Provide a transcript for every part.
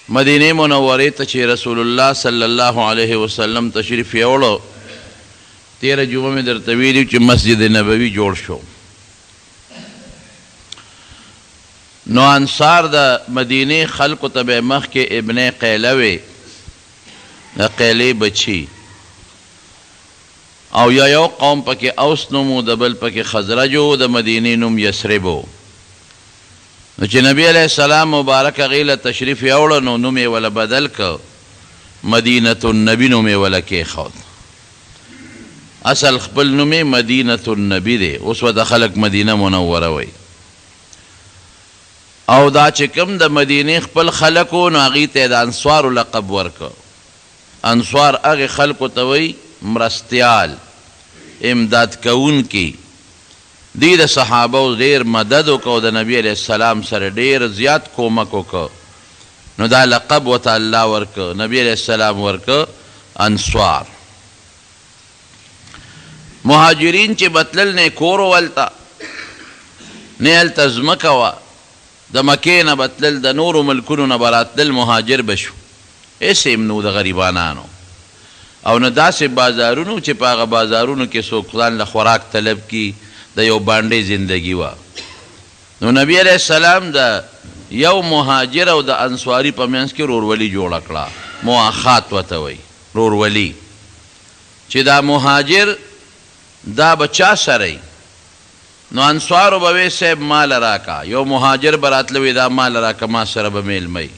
مدینې منورې ته چې رسول الله صلی الله علیه وسلم تشریف یوړو، تیره جمعه مې درته ویلي چې مسجد نبوي جوړ شو، نو انصار د مدینې خلکو ته به مخکې ابن قیله وی، د قیلې بچي، او یا یو قوم پکې اوس نوم و، د بل پکې خزرج و، د مدینې نوم یثرب و. نو چې نبی علیه السلام مبارک هغې له تشریف یوړ، نو نوم یې وله بدل کړ، مدینة النبي نوم یې وله کېښود. اصل خپل نوم یې مدینة النبي دی، اوس ورته خلک مدینه منوره وایي. او دا چې کوم د مدینې خپل خلک وو، نو هغوی ته یې د انصارو لقب ورکړ. انصار هغې خلکو ته وایي مرستیال، امداد کوونکي. دوی د صحابه وو ډېر مدد وکړ او د نبي علیه السلام سره ډېر زیات کومک وکړ، نو دا لقب ورته الله ورکړ، نبي علیه السلام ورکړ، انصار. مهاجرین چې به تلل نه یې کور و هلته، نه یې هلته ځمکه وه، د مکې نه به تلل، د نورو ملکونو نه به راتلل، مهاجر به شو، هېڅ یې هم نه وو د غریبانانو او نه داسې بازارونه وو چې په هغه بازارونو کې څوک ځان له خوراک طلب کړي، د یو بانډې زندګي وه. نو نبي علیه السلام د یو مهاجر او د انصاري په منځ کې ورورولي جوړه کړه، مواخات ورته وایي، ورورولي، چې دا مهاجر دا به چا سره وي؟ نو انصارو به وې صیب مال راکه، یو مهاجر به راتله وې دا مال راکه ما سره به میلمه یی،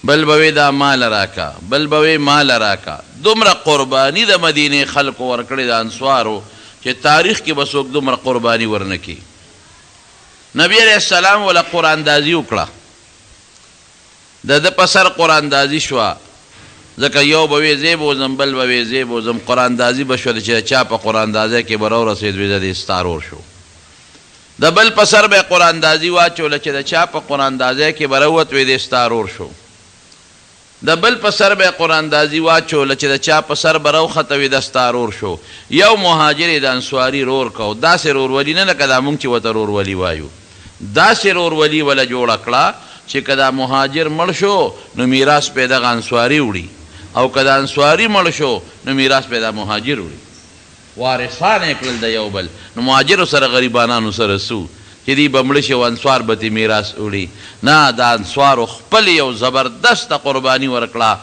بل به وې دا مال راکه، بل به وې مال راکه، دومره قرباني د مدینې خلکو ورکړې ده انصارو چې تاریخ کې به څوک دومره قرباني ورنه کړي. نبي علیه السلام وله قراندازي وکړه. د ده په سر قراندازي شوه، ځکه یو به وې زۀ بوځم، بل به وې زۀ بوځم، قراندازي به شوه، چې د چا په قراندازۍ کې به راورسېد، وې زه دې ستا رور شو. د بل په سر به یې قراندازي واچوله، چې د چا په قراندازۍ کې به راووت، وې دې ستا رور شو. د بل په سر به یې قراندازي واچوله، چې د چا په سر به راوخته، وې دا ستا رور شو. یو مهاجر یې د انصاري رور کړ، داسې رورولي نه لکه دا مونږ چې ورته رورولي وایو، داسې رورولي وله جوړه کړه چې که دا مهاجر مړ شو نو میراث به یې دغه انصاري وړي او که دا انصاري مړ شو نو میراث به یې دا مهاجر وړي. وارثان یې کړل د یو بل. نو مهاجرو سره غریبانانو سره څه وو چې دوی به مړه شي او انصار به ترې میراث وړي؟ نه، دا انصارو خپل یو زبردسته قرباني ورکړه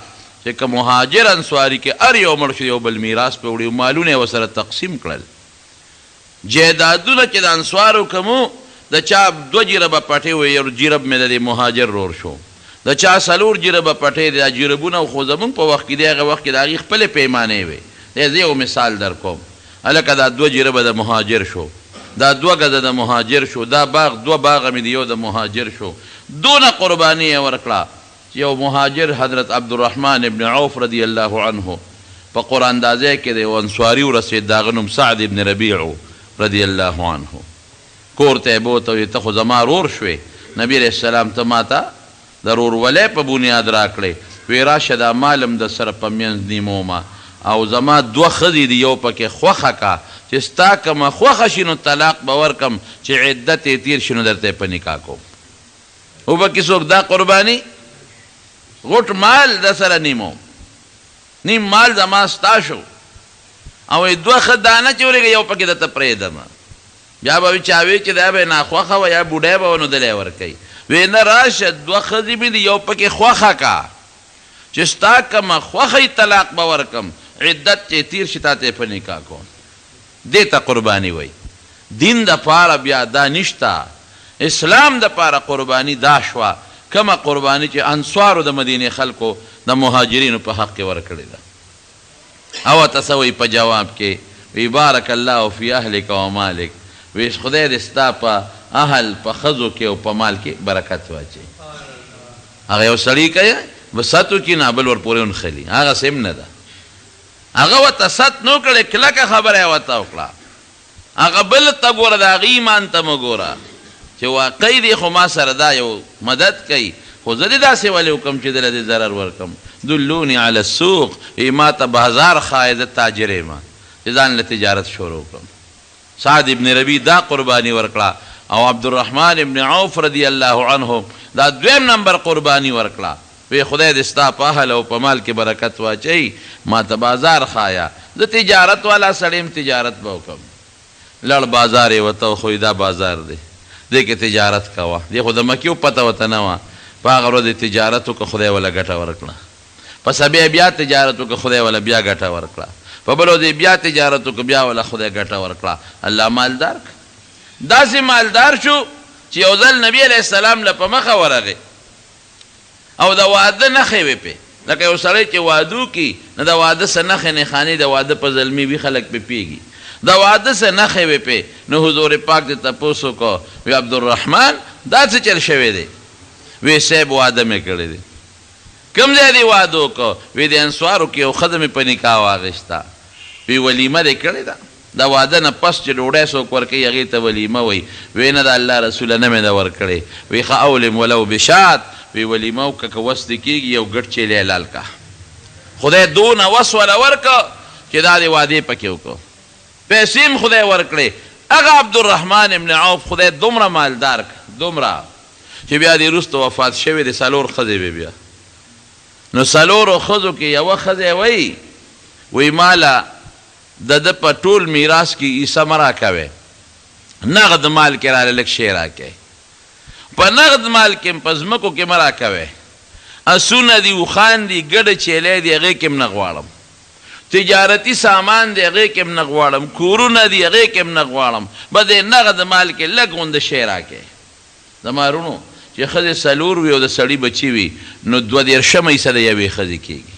چې که مهاجر انصاري کې هر یو مړ شو یو بل میراث به وړي او مالونه یې ورسره تقسیم کړل. جایدادونه چې د انصارو کوم وو، د چا دوه جریبه پټی وو، یو جریب مې د دې مهاجر رور شو، د چا څلور جریبه پټی دی، دا جریبونه خو زموږ په وخت کې دي، هغه وخت کې د هغوی خپلې پیمانې وې، دی زه یو مثال درکوم، هلکه دا دوه جریبه د مهاجر شو، دا دوه ګزه د مهاجر شو، دا باغ دوه باغه مې دي، یو د مهاجر شو، دونه قرباني یې ورکړه چې یو مهاجر حضرت عبدالرحمن ابن عوف رضی الله عنه په قرعه اندازۍ کې د یو انصاري ورسېد، د هغه نوم سعد ابن ربیع و رضی الله عنه، کور ته یې بوته وې ته خو زما رور شوې، نبي علیه السلام ته ماته د رورولۍ په بنیاد راکړې، وې راشه دا مال هم درسره په مینځ نیمومه او زما دوه ښځې دي یو پکې خوښه که، چې ستا کومه خوښه شي نو طلاق به ورکړم، چې عدت یې تېر شي نو درته یې په نکاح کوم. وبه کی څوک دا قربانی غټ مال د سره نیمو نیم مال زما ستا شو او ای دوه ښه دانه چې ورېږه یو پکې درته پرېږدم بیا به چا وی چې دا به ناخوښه وه یا بوډی به وه نو دله یې ورکوي وی نه راشه دوه ښځې مې دي یو پکې خوښه کا چې ستا کومه خوښه وي طلاق به ورکم عدت چې تیر شي تاته یې په نکاح کوم دې ته قرباني وايي. دين د پاره بيا دا نشته. اسلام د پاره قرباني دا شوه کومه قرباني چې انصارو د مدينې خلکو د مهاجرينو په حق کې ورکړې ده. او ورته څه وايي په جواب کې وي بارک الله في اهلک و مالک وي خدای دې ستا په اهل په ښځو کې او په مال کې برکت واچوي. هغه يو سړی که ست وکړي نو بل ورپورې ونښلي هغسې هم نه ده. هغه ورته ست نه و کړی، کلکه خبره یې ورته وکړه. هغه بل ته ګوره، د هغه ایمان ته مه ګوره چې واقعي دی خو ما سره دا یو مدد کوي، خو زه دې داسې ولې وکړم چې ده له دې ضرر ورکړم؟ دلوني علی السوق، وایي ما ته بازار ښایه، زه تاجر یم چې ځان له تجارت شروع کړم. سعد ابن ربیع دا قرباني ورکړه او عبدالرحمن ابن عوف رضی الله عنه دا دویم نمبر قرباني ورکړه. وی خدای دې ستا په اهل او په مال کې برکت واچوي، ماته بازار ښایه، زه تجارت والا سړی یم، تجارت به وکړم. لړ بازار یې ورته وښوی، دا بازار دی، دې کې تجارت کوه. دې خو د مکې پته ورته نه وه. په هغه ورځ یې تجارت وکړ، خدای وله ګټه ورکړه. په سبا یې بیا تجارت وکړ، خدای وله بیا ګټه ورکړه. په بله ورځ یې بیا تجارت وکړ، بیا وله خدای ګټه ورکړه. الله مالدار کړ. داسې مالدار شو چې یو ځل نبي علیه السلام له په مخه ورغی او د واده نښې وې پې، لکه یو سړی چې واده وکړي نو د واده څه نښې نښانې د واده په زلمي وي، خلک پې پوهېږي. د واده څه نښې وې پې، نو حضور پاک دې تپوس وکړ، وی عبدالرحمن دا څه چل شوی دی؟ وی صاحب واده مې کړی دی. کوم ځای دې واده وکړ؟ وی د انصارو کې یو ښځه مې په نکاح واخیسته. وی ولیمه دې کړې ده؟ د واده نه پس چې ډوډی څوک ورکوي هغې ته ولیمه وایي. وی نه د الله رسوله نه مې ده ورکړې. وی ښه اولم ولو بشات، وی ولیمه وکړه که وس دې کېږي یو ګډ چیلی حلال کړه. خدای دونه وس وله ورکړ چې دا دې وادې پکې وکړ، پیسې هم خدای ورکړې. هغه عبدالرحمن ابن عوف خدای دومره مالدار کړ، دومره چې بیا دې وروسته وفات شوی دی، څلور ښځې وې بیا. نو څلورو ښځو کې یوه ښځه وایي، وایي ماله د ده په ټول میراث کې حصه مه راکوې، نغد مال کې راله لږ شی راکوې، په نغد مال کې هم په ځمکو کې مه راکوې، اسونه دي، اوښان دي، ګډ چیلی دي، هغې کې هم نه غواړم، تجارتي سامان دی، هغې کې هم نه غواړم، کورونه دي، هغې کې هم نه غواړم، بس دې نغد مال کې لږ غوندې شی راکوې. زما وروڼو، چې ښځې څلور وي او د سړي بچي وي، نو 32 حصه د یوې ښځې کېږي.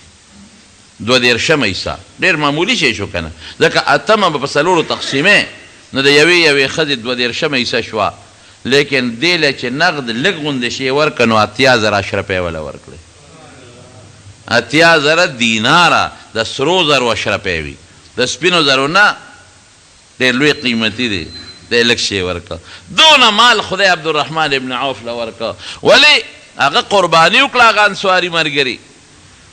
32 حصه ډېر معمولي شی شو که نه؟ ځکه اتمه به په څلورو تقسیمې، نو د یوې یوې ښځې 32 حصه شوه. لیکن دې له چې نغد لږ غوندې شی ورکړه، نو 80,000 اشرفۍ وله ورکړې. 80,000 دیناره د سرو زرو اشرفۍ وي، د سپینو زرو نه، ډېر لوی قیمتي دی. دی لږ شی ورکړ. دونه مال خدای عبدالرحمن ابن عوف له ورکړ. ولې؟ هغه قرباني وکړه، هغه انصاري ملګري،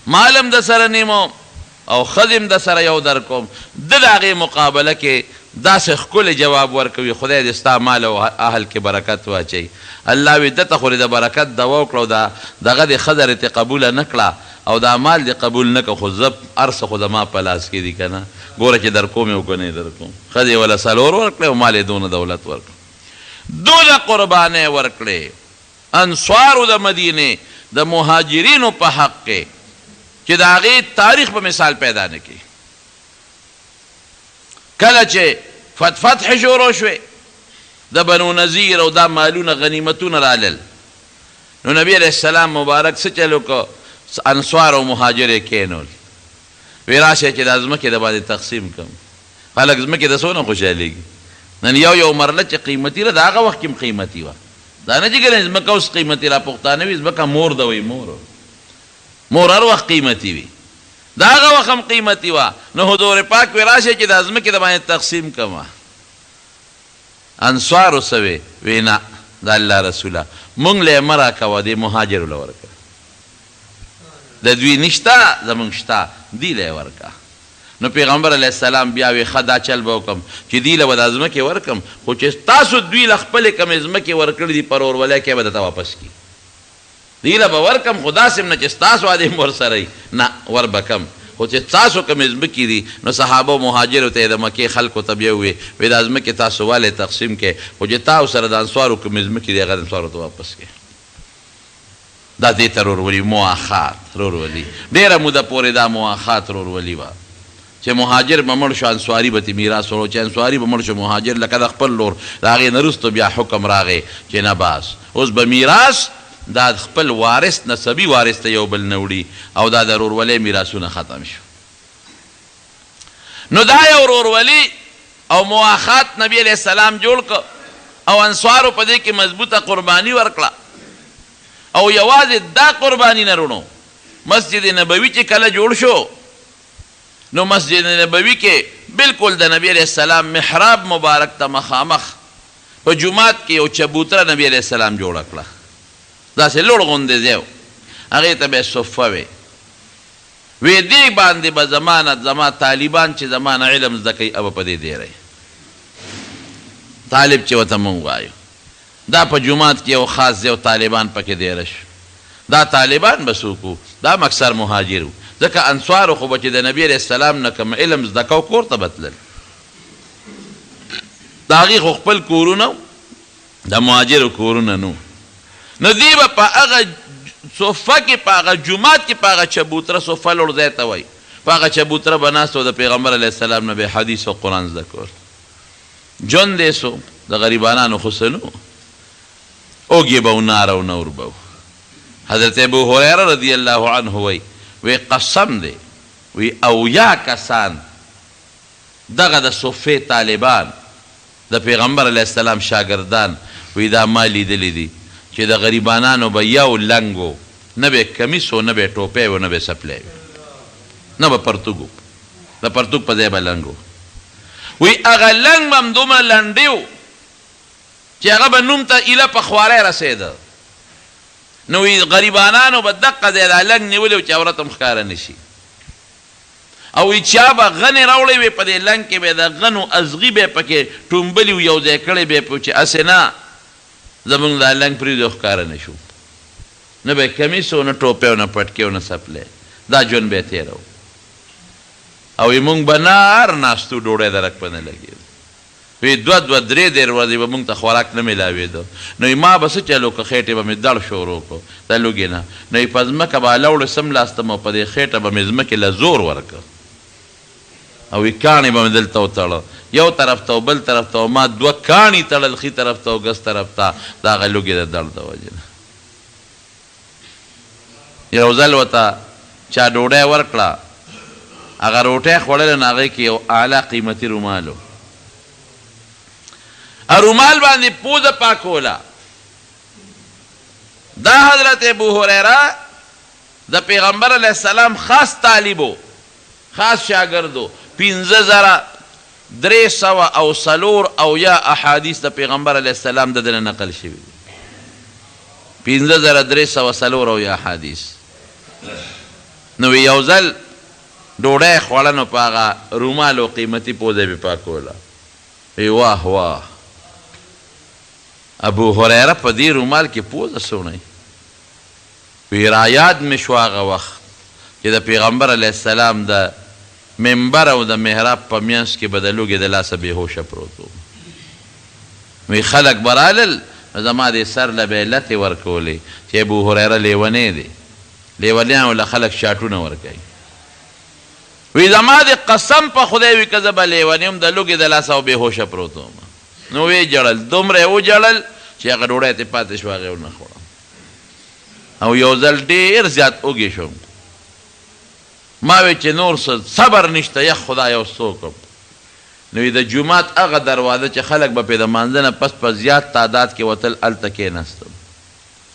مال هم د سره نیموم او ښځې هم د سره یو در کوم. ده د هغې مقابله کې داسې ښکلی جواب ورکوي، خدای دې ستا مال او اهل کې برکت واچوي. الله وي ده ته خو دې د برکت دوا وکړه او دا دغه دې ښځه دې ترې قبوله نه کړه او دا مال دې قبول نه کړ، خو زه هر څه خو زما په لاس کې دي که نه، ګوره چې در کوم یې او که نه یې در کوم. ښځې یې وله څلور ورکړې او مال یې دونه دولت ورکړ، دونه قربانۍ ورکړې انصارو د مدینې د مهاجرینو په حق کې چې د هغې تاریخ په مثال پیدا نه کړي. کله چې فتح شروع شوې، د بنو نذیر او دا مالونه غنیمتونه رالل، نو نبی علیه السلام مبارک څه چل وکړ؟ انصار او مهاجر یې کښېنول، وی راشئ چې دا ځمکې د باندې تقسیم کړم. خلک ځمکې د څونه خوشحالېږي. نن یو یو مرله چې قیمتي ده، د هغه وخت کې هم قیمتي وه. دا نه چې ګنې ځمکه اوس قیمتي را پښتانه وي، ځمکه مور ده، وایي مور، مور هر وخت قیمتي وي، د هغه وخت هم قیمتي وه. نو حضور پاک وی راشئ چې دا ځمکې د باندې تقسیم کړم. انصارو څه وی؟ وی نه د الله رسوله، مونږ له یې مه راکوه، دې مهاجرو له ورکړه، د دوی نشته زمونږ شته، دوی له یې ورکړه. نو پیغمبر علیه السلام بیا وی ښه دا چل به وکړم چې دوی له به دا ځمکې ورکړم، خو چې تاسو دوی له خپلې کومې ځمکې ورکړې دي په ورورولۍ کې به درته واپس کړي. دوی له به ورکړم، خو داسې هم نه چې ستاسو وعدې هم ورسره وي، نه ور به کړم، خو چې ستاسو کومې ځمکې دي. نو صحابه او مهاجرو ته یې د مکې خلکو ته بیا ووې، وې دا ځمکې تاسو والې تقسیم کړئ، خو چې تاسو سره د انصارو کومې ځمکې دي هغه د انصارو ته واپس کړئ. دا دې ته رورولي مواخات رورولي، ډېره موده پورې دا مواخات رورولي وه چې مهاجر به مړ شو انصاري به ترې میراث وړو، چې انصاري به مړ شو مهاجر لکه د خپل لور. د هغې نه وروسته بیا حکم راغی چې نه باس اوس به میراث دا خپل وارث نسبي وارث ته یو بل نه وړي او دا د رورولۍ میراثونه ختم شو. نو دا یو رورولي او مواخات نبی علیه السلام جوړ کړ او انصارو په دې کې مضبوطه قرباني ورکړه. او یوازې دا قرباني نه وروڼو، مسجد نبوي چې کله جوړ شو نو مسجد نبوي کې بالکل د نبی علیه السلام محراب مبارک ته مخامخ په جومات کې یو چبوتره نبی علیه السلام جوړه کړه، داسې لوړ غوندې ځای و، هغې ته به یې صفه وې، وې دې باندې به زما نه زما طالبان چې زما نه علم زده کوي هغه به په دې دېره طالب چې ورته مونږ وایو، دا په جومات کې یو خاص ځای او طالبان پکې دېره شو. دا طالبان به څوک وو؟ دا هم اکثر مهاجر وو، ځکه انصارو خو به چې د نبي علیه السلام نه کوم علم زده کاوه کور ته به تلل، د هغوی خو خپل کورونه وو، د مهاجرو کورونه نه وو، نو دوی به په هغه صفه کې، په هغه جومات کې، په هغه چبوتره، صفه لوړ ځای ته وایي، په هغه چبوتره به ناست وو، د پیغمبر علیه السلام نه به یې حدیث او قرآن زده کول. ژوند یې څه و، د غریبانانو خو څه نه وو. اوږې به وو نار او نور به وو. حضرت ابو هریره رضی الله عنه وایي، وی قسم دی وی 70 کسان دغه د صفې طالبان د پیغمبر علیه السلام شاګردان وی دا ما لیدلي دي چې د غریبانانو به یو لنګ وو نه به کمیس وو نه به ټوپی وو نه به څپلی وي نه به پرتوګ وو د پرتوګ په ځای به لنګ وو وی هغه لنګ به هم دومره لنډی وو چې هغه به نوم ته ایله په خوارۍ رسېده، نو وي غریبانانو به دقه ځای دا لنګ نیولی و چې عورت هم ښکاره نه شي او وي چا به غنې راوړې وې په دې لنګ کې به یې د غنو ازغي به یې پکې ټومبلي وو یو ځای کړی به یې پرې چې هسې نه زمونږ دا لنګ پرېږدي او ښکاره نه شو. نه به یې کمیس و، نه ټوپی او نه پټکی او نه څپلی، دا ژوند به یې تېراوه او وي مونږ به نار ناست وو ډوډۍ درک به نه لګېده. وی دوه دوه درې درې ورځې به مونږ ته خوراک نه ملاوېده نو وی ما به څه چل وکړ خېټې به مې دړ شروع کړ د لوږې نه نو وی په ځمکه به الوړې څملاستم او په دې خېټه به مې ځمکې له زور ورکړ او وی کاڼی به مې دلته وتړه یو طرف ته او بل طرف ته او ما دوه کاڼي تړل ښي طرف ته او ګس طرف ته د هغه لوږې د دړ د وجې نه. یو ځل ورته چا ډوډی ورکړه، هغه روټی خوړله نو هغې کې یو اعلی قیمتي رومال و، هغه رومال باندې پوزه پاکوله. دا حضرت ابوهریره د پیغمبر علیه السلام خاص طالب و، خاص شاګرد و، 5374 احادیث د پیغمبر علیه السلام د ده نه نقل شوي دي. 5374 احادیث. نو وی یو ځل ډوډی خوړه نو په هغه رومال او قیمتي پوزه یې پرې پاکوله. وی واه واه ابو هریره په دې رومال کې پوزه سوڼوي. وی رایاد مې شو هغه وخت چې د پیغمبر علیه السلام د منبر او د محراب په مینځ کې به د لوږې د لاسه بې هوشه پروت وم. وی خلک به رالل نو زما دې سر له به یې لتې ورکولې چې ابو هریره لیونی دی، لیونیانو له خلک شاټونه ورکوي. وی زما دې قسم په خدای وي که زه به لیونی وم د لوږې د لاسه او بې هوشه پروت وم. نو ویې ژړل، دومره یې وژړل چې هغه ډوډۍ ترې پاتې شوه هغه یې ونه خوړه. او یو ځل ډېر زیات وږی شوم. ما وې چې نور څه صبر نشته یخ خدایه اوس څه وکړم؟ نو وي د جومات هغه دروازه چې خلک به پرې د مانځه نه پس په زیات تعداد کې وتل هلته کېناستم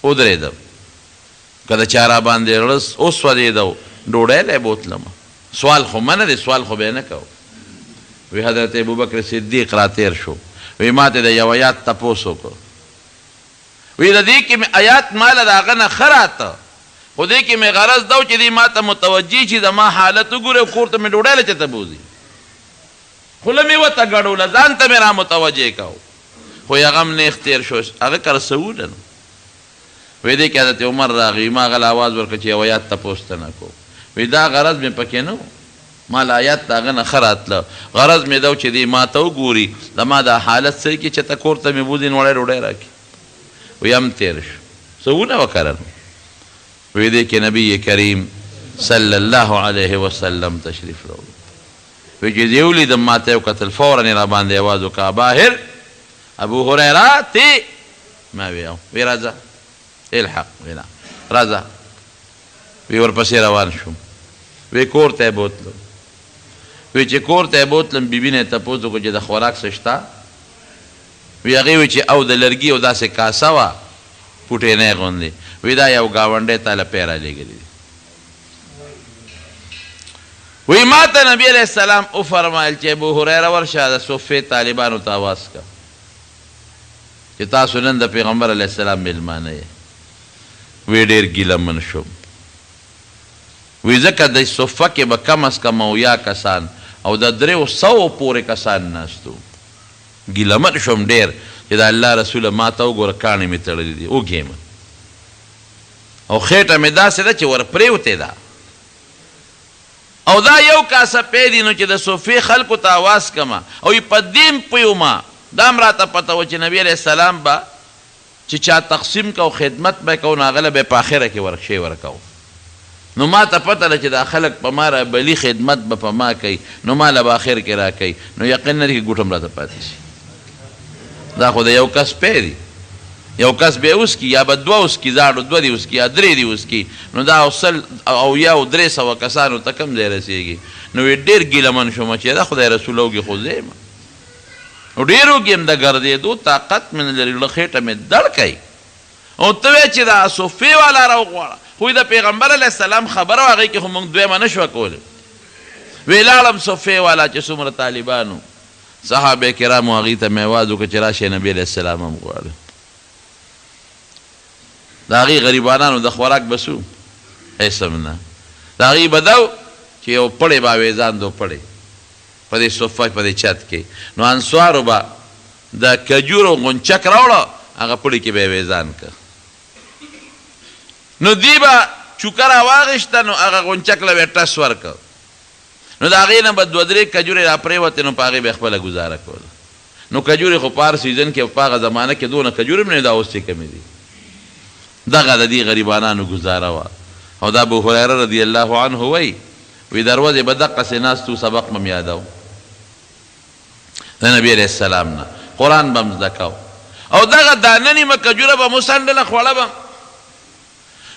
ودرېدم که د چا راباندې زړه وسوځېده ډوډۍ له یې بوتلم سوال خو منع دی سوال خو به یې نه کاوه. وي حضرت ابوبکر صدیق راتېر شو وي ماته د یوه یاد تپوس وکړ. وی د دې کې مې ایات ما له د هغه نه ښه راته خو دې کې مې غرض دا و چې دی ماته متوجه شي زما حالت وګوري او کور ته مې ډوډۍ له چېرته بوځي. خوله مې ورته ګډوله ځان ته مې را متوجه کاوه خو هغه هم نېغ تېر شو هغه کره څه وو نه نو. وی دې کې حضرت عمر راغی وی ما هغه له اواز ورکړ چې یو ایات تپوس ترنه کوم وی دا غرض مې پکې نه و ما له ایات د هغه نه ښه راتله غرض مې دا و چې دی ماته وګوري زما دا حالت صحیح کړي چېرته کور ته مې بوځي نو وړی ډوډۍ راکړي. وی هم تیر شو څه ونه وکړه نو وی دې کې نبی کریم صلی الله علیه وسلم تشریف راوړو وی چې زه ولیدم ماته یې وکتل فورا یې راباندې اواز وکړ اباهر ابو هریره تی ما وی او وی راځه الحق وی نه راځه وی ورپسې روان شوم وی کور ته یې بوتلم وی چې کور ته یې بوتلم بیبي نه یې تپوس وکړ چې د خوراک څه شته وی هغې وی چې او د لرګي یو داسې کاسه وه پوټینۍ غوندې وی دا یو ګاونډی تاله پی رالیږلي دي وی ماته نبی علیه السلام وفرمایل چې ابو هریره ورشه د صفې طالبانو ته اواز که چې تاسو نن د پیغمبر علیه السلام میلمانه یې وی ډیر ګیله من شوم وی ځکه د صفه کې به کم از کم 70 کسان او د 300 پورې کسان ناست وو. ګیله من شوم ډېر چې د الله رسوله ماته وګوره کاڼي مې تړلي دي وږی یم. او خېټه مې داسې ده چې ورپرېوتې ده او دا یو کاسه پی دی نو چې د صفې خلکو ته اواز کړم او په دې هم پوه وم، دا هم راته پته وه چې نبي علیه السلام به چې چا تقسیم کاو خدمت به یې کاو نو هغه له به یې په اخره کې ورکشې ورکاو نو ماته پته ده چې دا خلک په ما رابلي خدمت به په ما کوي نو ما له به اخر کې راکوي نو یقین نه دی چې ګوټ هم راته پاتې شي. دا خو د یو کس پی دی، یو کس به یې وڅکي یا به دوه وڅکي، زاړو دوه دې وڅکي یا درې دې وڅکي نو دا سل او یو 300 کسانو ته کوم ځای رسېږي؟ نو وي ډېر ګیله من شوم چې د خدای رسوله وږي خو زه یم نو ډېر وږي یم، د ګرځېدو طاقت مې نه لري، خېټه مې دړ کوي او ته وایې چې دا صفې والا راوغواړه، خو د پیغمبر علیه السلام خبره وه هغې کې خو موږ دویمه نه شوه کولی. وی لاړم صفې والا چې څومره طالبان وو صحابه کرامو هغوی ته مې اواز وکړ چې راشئ نبي علیه السلام هم غواړي. د هغوی غریبانانو د خوراک به څه وو؟ هېڅ هم نه. د هغوی به دا وو چې یو پړی به اوېزان دو پړی په دې صفه په دې چت کې نو انصارو به د کجورو غنچک راوړه هغه پړي کې به یې اوېزان کړ نو دوی به چوکه راواخیسته نو هغه غنچک له به یې ټس ورکړ نو د هغې نه به دوه درې کجورې راپرېوتې نو په هغې به یې خپله ګوزاره کوله. نو کجورې خو په هر سیزن کې او په هغه زمانه کې دونه کجورې هم نه وې دا اوس چې کومې دي. دغه د دې غریبانانو ګوزاره وه. او دا ابو هریره رضی الله عنه وایي، وي دروځې به دقسې ناست وو سبق به م یاداو د نبي علیه السلام نه قرآن به م زده کاو او دغه دانه نیمه کجوره به مو څنډله خوړه به م.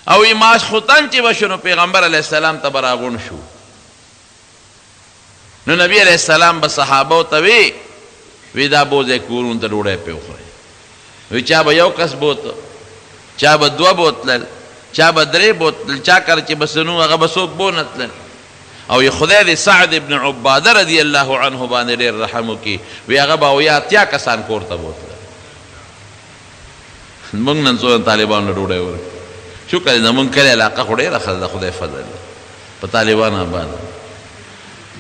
او وی ماسخوتن چې به شو نو پیغمبر علیه السلام ته به راغونډ شو نو نبی علیه السلام به صحابو ته وی وی دا بوځئ کورونو ته ډوډۍ پرې وخورئ. وی چا به یو کس بوته، چا به دوه بوتلل، چا به درې بوتلل، چا کره چې به څه نو هغه به څوک بو نه تلل. او وی خدای دې سعد ابن عباده رضی الله عنه باندې ډېر رحم وکړي، وی هغه به 70 80 کسان کور ته بوتلل. موږ نن څونه طالبانو له ډوډۍ ورکړو شکر دی زموږ کلی علاقه خو ډېره ښه ده د خدای فضل دی په طالبانو آباد ده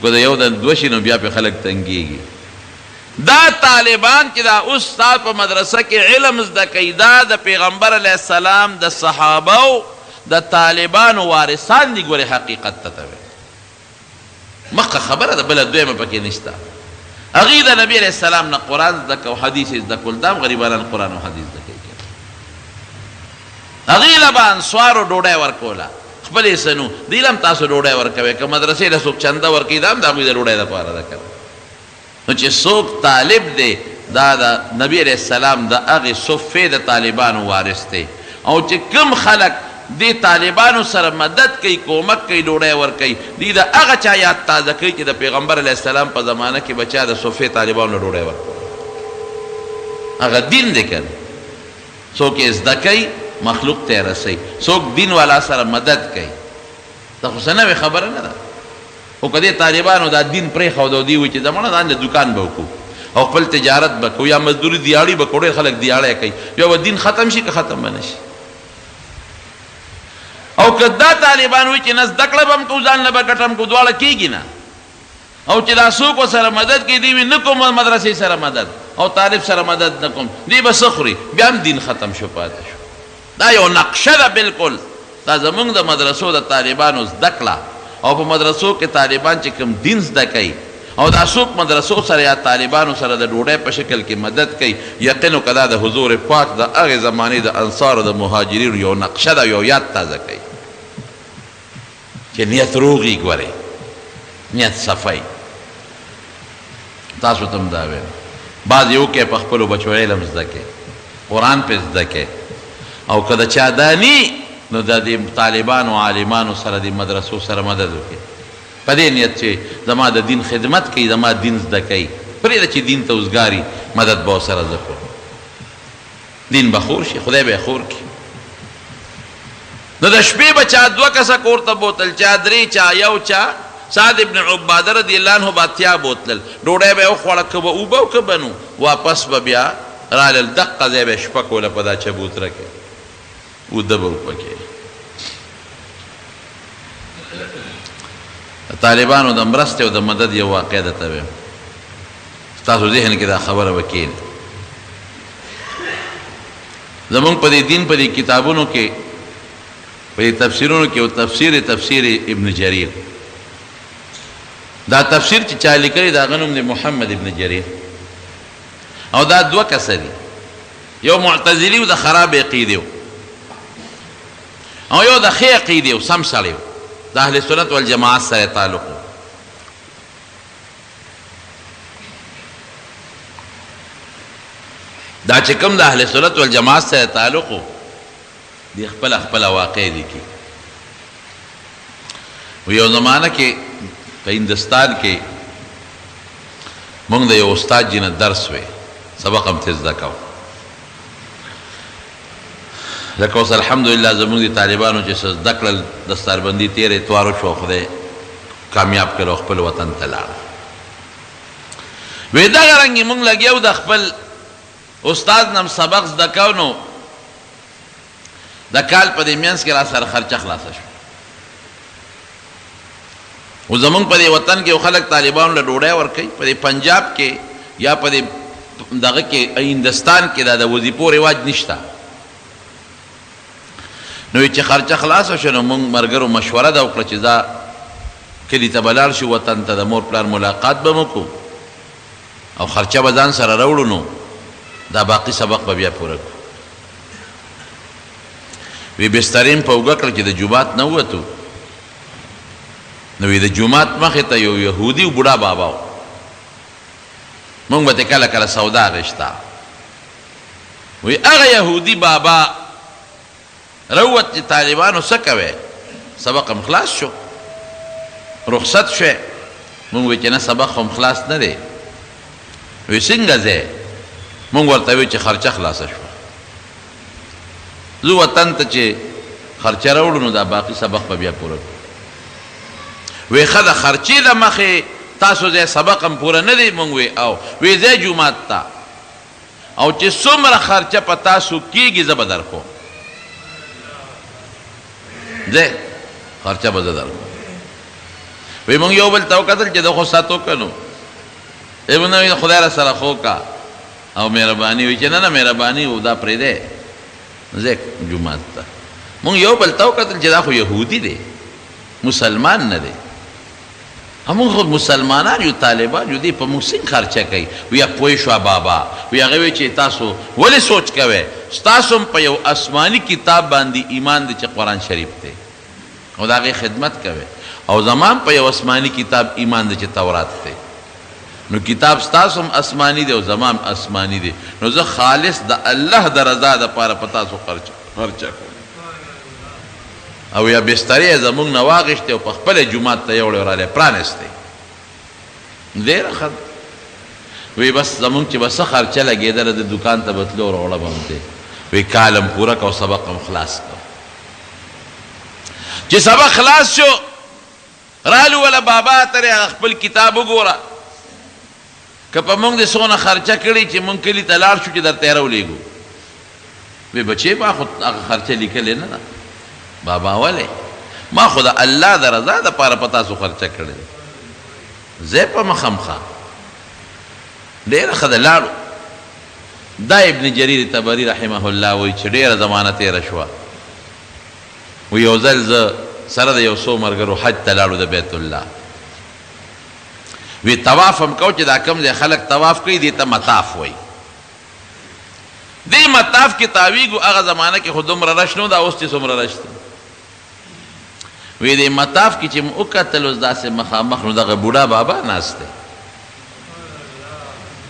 که د یو د دوه شي نو بیا پرې خلک تنګېږي. دا طالبان چې دا اوس ستا په مدرسه کې علم زده کوي دا د پیغمبر علیه السلام د صحابه او د طالبانو وارثان دي ګورې حقیقت ته ته وایې. مخه خبره ده بله دویمه پکې نشته. هغوی د نبي علیه السلام نه قرآن زده کړ او حدیث یې زده کول، دا هم غریبانان قرآن او حدیث زده کوي کنه. هغوی له به انصارو ډوډۍ ورکوله، خپل یې څه نه وو، دوی له هم تاسو ډوډۍ ورکوئ، که مدرسې له څوک چنده ورکوي دا هم د هغوی د ډوډۍ لپاره ده کنه. نو چې څوک طالب دی دا د نبی علیه السلام د هغې صفې د طالبانو وارث دی او چې کوم خلک دې طالبانو سره مدد کوي، کومک کوي، ډوډۍ ورکوي، دوی د هغه چا یاد تازه کوي چې د پیغمبر علیه السلام په زمانه کې به چا د صفې طالبانو له ډوډۍ ورکوله. هغه دین دی کنه، څوک یې زده کوي مخلوق ته یې رسوي، څوک دین والا سره مدد کوي، دا خو څه نوې خبره نه ده. خو که دې طالبانو دا دین پرېښود او دوی وایي چې زموږ ځان له دوکان به وکړو او خپل تجارت به کوو یا مزدوري دیاړي به کوو، ډېر خلک دیاړی کوي، بیا به دین ختم شي که ختم به نه شي؟ او که دا طالبان وایي چې نه زده کړه به هم کوو ځان له به ګټه هم کوو، دواړه کېږي نه. او چې دا څوک ورسره مدد کوي دوی وایي نه کوم مدرسې سره مدد او طالب سره مدد نه کوم، دوی به څه خوري؟ بیا هم دین ختم شو پاتې شو. دا یو نقشه ده بلکل دا زمونږ د مدرسو د طالبانو زده کړه او په مدرسو کې طالبان چې کوم دین زده کوي او دا څوک مدرسو سره یا طالبانو سره د ډوډۍ په شکل کې مدد کوي یقین وکړه دا د حضور پاک د هغې زمانې د انصارو د مهاجرینو یو نقشه ده یو یاد تازه کوي چې نیت روغ وي ګورې نیت صفا وي. تاسو ته هم دا ویم بعضې وکړئ په خپلو بچو علم زده کړئ قرآن پرې زده کړئ او که د چا دا نی نو د دې طالبانو عالمانو سره دې مدرسو سره مدد وکړئ په دې نیت چې زما د دین خدمت کوي زما دین زده کوي پرېږده چې دین ته وزګاري مدد به ورسره زه کوم. دین به خور شي، خدای به یې خور کړي. نو د شپې به چا دوه کسه کور ته بوتل، چا درې، چا یو، چا سعد ابن عباده رضی الله عنه به 80 بوتلل، ډوډۍ به یې وخوړه، که به اوبه او که به نو، واپس به بیا رالل، دقه ځای به یې شپه کوله په دا چبوتره کې، اوده به وو پکې. د طالبانو د مرستې او د مدد یو واقعه درته وایم. ستاسو ذهن کې دا خبره به کېني. زمونږ په دې دین په دې کتابونو کې په دې تفسیرونو کې یو تفسیر تفسیر ابن جریر. دا تفسیر چې چا لیکلی د هغه نوم دی محمد ابن جریر، او دا دوه کسه دي، یو معتزلي و د خرابې عقیدې و، او یو د ښې عقیدې و، سم سړی و، د اهل سنت والجماعت سره تعلق و. دا چې کوم د اهل سنت والجماعت سره تعلق و، دی خپله خپله واقع لیکي. و یو زمانه کې په هندستان کې مونږ د یو استاد جی نه درس وی، سبق هم ترې زده کاوه. لکه اوس الحمدلله زمونږ دي طالبانو چې څه زده کړل، دستاربندي تېر اتوار وشو، خدای کامیاب کړل او خپل وطن ته لاړل. وی دغه رنګې مونږ لګیا وو د خپل استاد نه هم سبق زده کاوه، نو د کال په دې منځ کې را سره خرچه خلاصه شوه. خو زمونږ په دې وطن کې خلک طالبانو له ډوډۍ ورکوي، په دې پنجاب کې یا په دې دغه کې هندستان کې دا د وظیفو رواج نشته. نو چې خرچه خلاصه شوه، نو مونږ ملګرو مشوره دا وکړه چې دا کلي ته به لاړ شو، وطن ته د مور پلار ملاقات به مو کړو او خرچه به ځان سره راوړو، نو دا باقي سبق به بیا پوره کړو. وی بسترې مې په اوږه کړه چې د جومات نه ووتو، نو وی د جومات مخې ته یو یهودي او بوډا بابا و، مونږ به ترې کله کله سودا اخیسته. وی هغه یهودي بابا راووت چې طالبانو څه کوئ، سبق هم خلاص شو، رخصت شوی. مونږ وی چې نه، سبق خو هم خلاص نه دی. وی څنګه ځئ؟ مونږ ورته وی چې خرچه خلاصه شوه، ځو وطن ته، چې خرچه راوړو نو دا باقي سبق به بیا پوره کړو. وی ښه ده، خرچې د مخې تاسو ځئ، سبق هم پوره نه دی. مونږ وی او وی ځئ جومات ته، او چې څومره خرچه په تاسو کېږي زه به درکوم، ځئ خرچه به زه درکوم. وی مونږ یو بل ته وکتل چې د خو سات وکړو، نو مونږ خدای را سره خو کا او مهرباني. وی چې نه نه، مهرباني او دا پرېږدی، ځئ جومات ته. مونږ یو بل ته وکتل چې دا خو یهودي دی، مسلمان نه دی، مونږ خو مسلمانان یو، طالبان یو، دی په مونږ څنګه خرچه کوي؟ ویا پوه شو بابا. وی هغه وی چې تاسو ولې سوچ کوئ؟ ستاسو هم په یو آسماني کتاب باندې ایمان دی چې قرآن شریف دی او د هغې خدمت کوئ، او زما هم په یو آسماني کتاب ایمان دی چې تورات دی. نو کتاب ستاسو هم آسماني دی او زما هم آسماني دی، نو زه خالص د الله د رضا دپاره په تاسو خرچه کوم. او یا بسترې یې زمونږ نه واخیستې او په خپله جومات ته یوړې او راله پرانیستې. ډېره ښه ده. وی بس زمونږ چې به څه خرچه لګېدله د دوکان ته به تلو، راوړه به هم دی. وی کال هم پوره کړ او سبق هم خلاص کړ. چې سبق خلاص شو، رالو وله بابا ته هغه خپل کتاب وګوره که په مونږ دې څونه خرچه کړې چې مونږ کلي ته لاړ شو چې درته یې راولېږو. وی بچې ما خو هغه خرچه لیکلې نه ده. بابا ولې؟ ما خو د الله د رضا دپاره په تاسو خرچه کړې ده، ځئ په مخه مخه. ډېره ښه ده، لاړو. دا ابن جریر طبري رحمه الله وایي چې ډېره زمانه تېره شوه، و یو ځل زه سره د یو څو ملګرو حج ته لاړو د بیت الله. وی طواف هم کو چې دا کوم ځای خلک طواف کوي دې ته مطاف وایي. دې مطاف کې تاویږو، هغه زمانه کې خو دومره رش نه و، دا اوس چې څومره رش دی. وی دې مطاف کې چې مو وکتل اوس داسې مخامخ، نو دغه بوډا بابا ناست دی،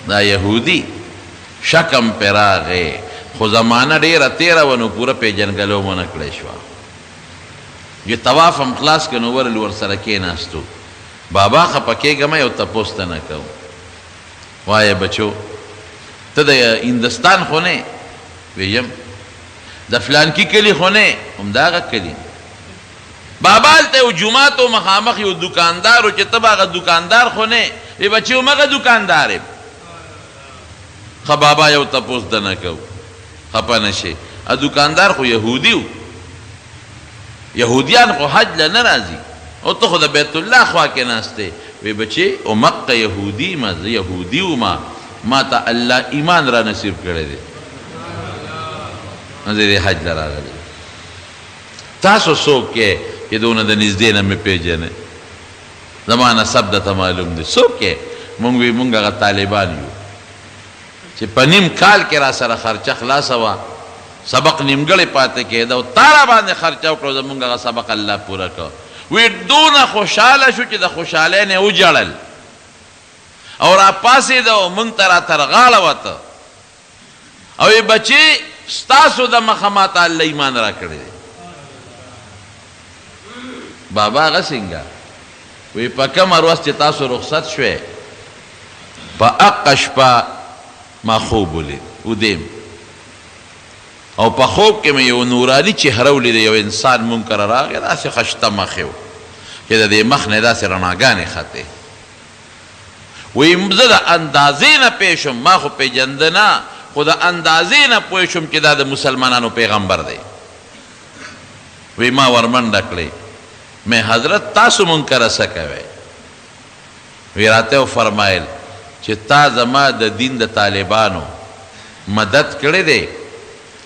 دا یهودي. شک هم پرې راغی، خو زمانه ډېره تېره وه، نو پوره پېژندګلو مو نه کړی شوه. چې طواف هم خلاص کړ نو ورغلو ورسره کېناستو. بابا خفه کېږه مه، یو تپوس ته نه کوم. وایه بچو، ته د هندستان خو نه یې؟ وی یم. د فلانکي کلي خو نه یې؟ همداغه کلي. بابا هلته یو جومات و، مخامخ یو دوکاندار و، چې ته به هغه دوکاندار خو نه یې؟ وی بچې همغه دوکاندار یم. ښه بابا یو تپوس درنه کوو، خفه نه شې، دوکاندار خو یهودي و، یهودیان خو حج له نه راځي، او ته خو د بیت الله خوا کې ناست یې. وی بچې همقه یهودي یم، زه یهودي وم، ما ته الله ایمان را نصیب کړی دی، نو زه دې حج له راغلی. تاسو څوک یې چې دونه د نږدې نه مې پېژنئ؟ زما نسب درته معلوم دی، څوک یې؟ مونږ وی مونږ هغه طالبان یو چې په نیم کال کې راسره خرچه خلاصه وه، سبق نیمګړی پاتې کېده او تا راباندې خرچه وکړه او زمونږ هغه سبق الله پوره کړ. وی دونه خوشحاله شو چې د خوشحالۍ نه یې وژړل او راپاڅېده او مونږ ته را تر غاړه وته او وی بچی ستاسو د مخه ماته الله ایمان راکړی دی. بابا هغه څنګه؟ وی په کومه ورځ چې تاسو رخصت شوئ په اقه شپه ما خوب ولید، وده یم او په خوب کې مې یو نوراني چهره ولیده، یو انسان مونږ کره راغی، داسې خشته مخ یې و چې د دې مخ نه یې داسې رڼاګانې ختې. وایي زه د اندازې نه پوه شوم، ما خو پېژنده نه، خو د اندازې نه پوه شوم چې دا د مسلمانانو پیغمبر دی. وایي ما ورمنډه کړې، مې حضرت تاسو مونږ کره څه کوئ؟ وی راته وفرمایل چې تا زما د دین د طالبانو مدد کړی دی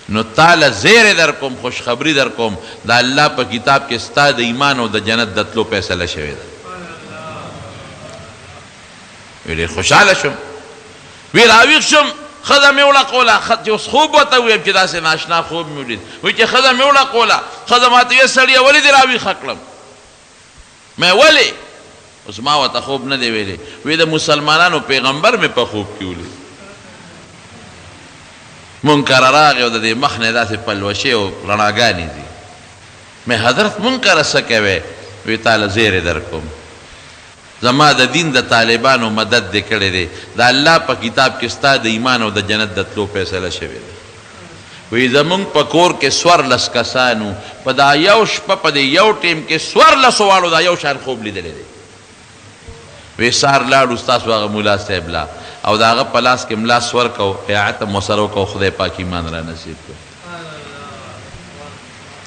نو تاله زیری درکوم، خوشخبری درکوم، د الله په کتاب کې ستا د ایمان او د جنت د تلو فیصله شوې ده. وی ډیر خوشحاله شوم، وی راویښ شوم، ښځه مې وړقوله، چې اوس خوب ورته ووایم چې داسې ناشنا خوب مې ولید، وی چې ښځه مې وړقوله، ښځه ماته ویل سړیه ولې دې راویښه کړم؟ مې ولې؟ اوس ما ورته خوب نه دی ویلی. وی د مسلمانانو پیغمبر مې په خوب کې ولید. مونږ کره راغی او د دې مخ نه داسې پلوشې او رڼاګانې ځي. مې حضرت مونږ کره څه کوې؟ وی تاله زیری درکوم. زما د دین د طالبانو مدد دې کړی دی. د الله په کتاب کې ستا د ایمان او د جنت د تلو فیصله شوې ده. وایي زمونږ په کور کې 14 کسان وو، په دا یو شپه په دې یو ټیم کې څوارلسو واړو دا یو شان خوب لیدلی دی. وایي سهار لاړو ستاسو هغه ملا صاحب له او د هغه په لاس کې ملا سور کړ، بیعت هم ورسره وکړ، خدای پاک ایمان را نصیب کړ.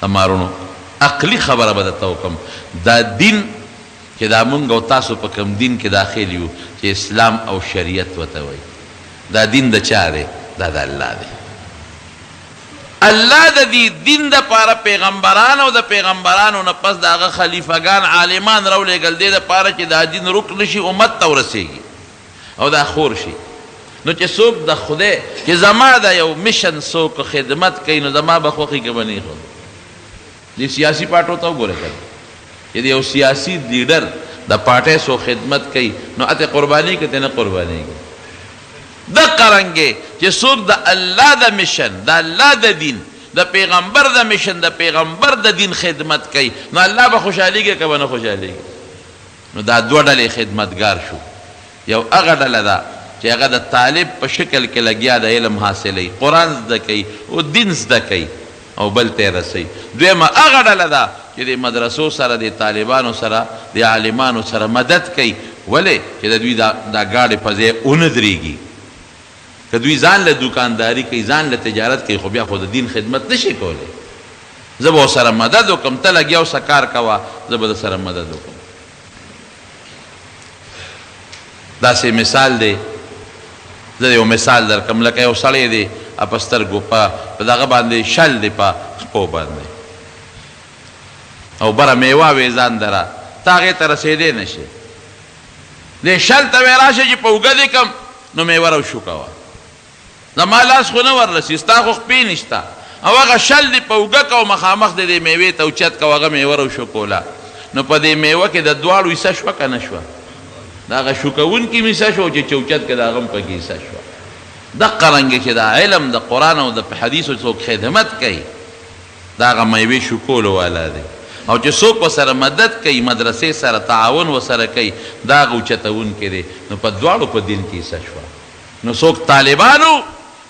زما وروڼو عقلي خبره به درته وکړم، دا دین چې دا مونږ او تاسو په کوم دین کې داخل یو چې اسلام او شریعت ورته وایي، دا دین د چا دی؟ دا د الله دی. الله د دې دین دپاره پیغمبران او د پیغمبرانو نه پس د هغه خلیفه ګان عالمان راولېږل، دې دپاره چې دا دین ورک نه شي، امت ته ورسېږي او دا خور شي. نو چې څوک د خدای چې زما د یو مشن څوک خدمت کوي نو زما به خوښي که به نه خوښي. دې سیاسي پارټو ته وګوره کنه چې د یو سیاسي لیډر د پارټۍ څوک خدمت کوي نو اته قرباني که ته نه قربانېږي. دقه رنګې چې څوک د الله د مشن، د الله د دین، د پیغمبر د مشن، د پیغمبر د دین خدمت کوي نو الله به خوشحالېږي که به نه خوشحالېږي. نو دا دوه ډلې خدمتګار شو. یو هغه ډله ده چې هغه د طالب په شکل کې لګیا ده علم حاصلوي، قرآن زده کوي او دین زده کوي او بل ته یې رسوي. دویمه هغه ډله ده چې د مدرسو سره، د طالبانو سره، د عالمانو سره مدد کوي، ولې چې د دوی دا ګاډی په ځای ونه درېږي. که دوی ځان له دوکانداري کوي، ځان له تجارت کوي، خو بیا خو د دین خدمت نه شي کولی. زه به ورسره مدد وکړم، ته لګیا اوسه کار کوه، زه به درسره مدد وکړم. داسې مثال دی، زه یو مثال درکړم، لکه یو سړی دی په سترګو په دغه باندې شل دی په خپو باندې او بره میوه وې ځان دره، ته هغې ته رسېدی نه شې. دې شل ته وې راشه چې په اوږه دې کړم نو میوه راوشوکوه، زما لاس خو نه وررسي، ستا خو خپې نشته، او هغه شل دې په اوږه که او مخامخ دې دې میوې ته اوچت که او هغه میوه راوشوکوله، نو په دې میوه کې د دواړو حصه شوه که نه شوه؟ د هغه شوکوونکي هم حصه شوه او چې چوچت که د هغه هم پکې حصه شوه. دقه رنګې چې دا علم د قرآن او د حدیثو څوک خدمت کوي دا هغه میوې شوکولو والا دی، او چې څوک ورسره مدد کوي، مدرسې سره تعاون ورسره کوي، دا هغه اوچتوونکی دی. نو په دواړو په دین کې حصه شوه. نو څوک طالبان وو،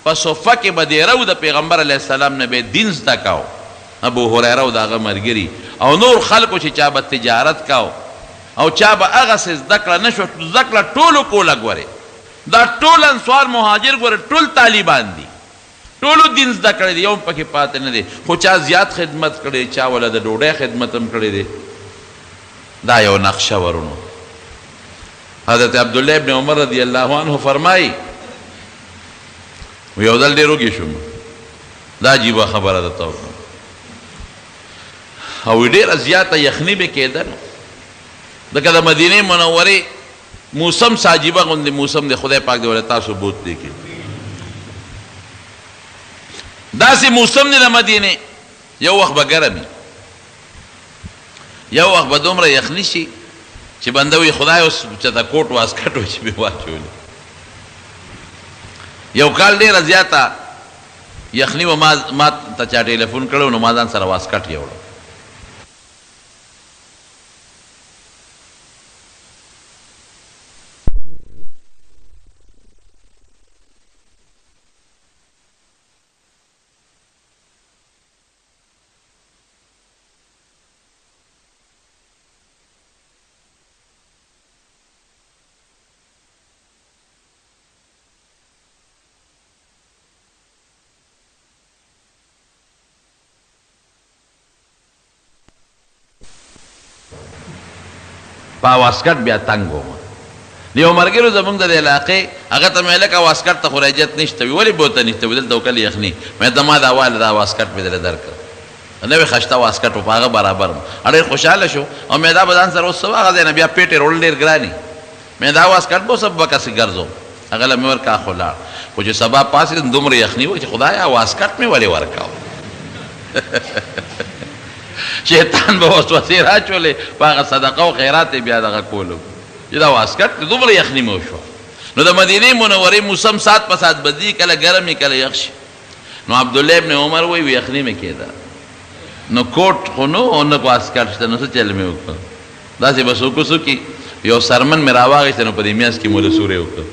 په صفه کې به دېره وو، د پیغمبر علیه السلام نه به یې دین زده کاوه، ابو هریره او د هغه ملګري او نور خلکو چې چا به تجارت کاوه او چا به هغسې زده کړه نه شوه، زده کړه ټولو کوله. ګورې دا ټول انصار مهاجر ګورې ټول طالبان دي، ټولو دین زده کړی دی، یو هم پکې پاتې نه دی، خو چا زیات خدمت کړی، چا وله د ډوډۍ خدمت هم کړی دی. دا یو نقشه ورونو. حضرت عبدالله ابن عمر رضی الله عنه فرمایي، یو ځل ډېر وږی شوم، دا عجیبه خبره درته وکړم. او ډېره زیاته یخني به کېده. نو ځکه د مدینې منورې موسم څه عجیبه غوندې موسم دی، خدای پاک دې ورته تاسو بوتلی کړي. داسې موسم دی د مدینې، یو وخت به ګرم وي، یو وخت به دومره یخني شي چې بنده وایي خدای اوس چېرته کوټ واسکټ وي چې مې واچولی. یو کال ډېره زیاته یخني وه، ما ته چا ټیلیفون کړی و، نو ما ځان سره واسکټ یوړو. په واسکټ بیا تنګ وم. د یو ملګرو زمونږ د علاقې هغه ته مې لکه واسکټ ته خو رجت نشته وي، ولې بوته نشته وي، دلته وکړل یخني. مې ته ما دا واله دا واسکټ مې درله درکړ، نوې خشته واسکټ و، په هغه برابر وم. ډېر خوشحاله شو او مې دا به ځان سره اوس څه هغه ځای نه بیا پېټې راوړل ډېر ګران دي. مې دا واسکټ به اوس بکسې ګرځوم، هغه له مې ورکړه، خو لاړ. خو چې سبا پاڅېدم دومره یخني وه چې خدایا واسکټ مې ولې ورکاوه. شیطان به وسوسې راچولې په هغه صدقه او خیرات یې بیا دغه کولو چې دا واسکټ دی، دومره یخني مې وشوه. نو د مدینې منورې موسم ساعت په ساعت بدلېږي، کله ګرم وي کله یخ شي. نو عبدالله ابن عمر وایي یخني مې کېده، نو کوټ خو نه و نه واسکټ شته، نو څه چل مې وکړ، داسې به څوک وڅوکي یو سرمن مې راواخیسته، نو په دې میانځ کې مو له سوری وکړ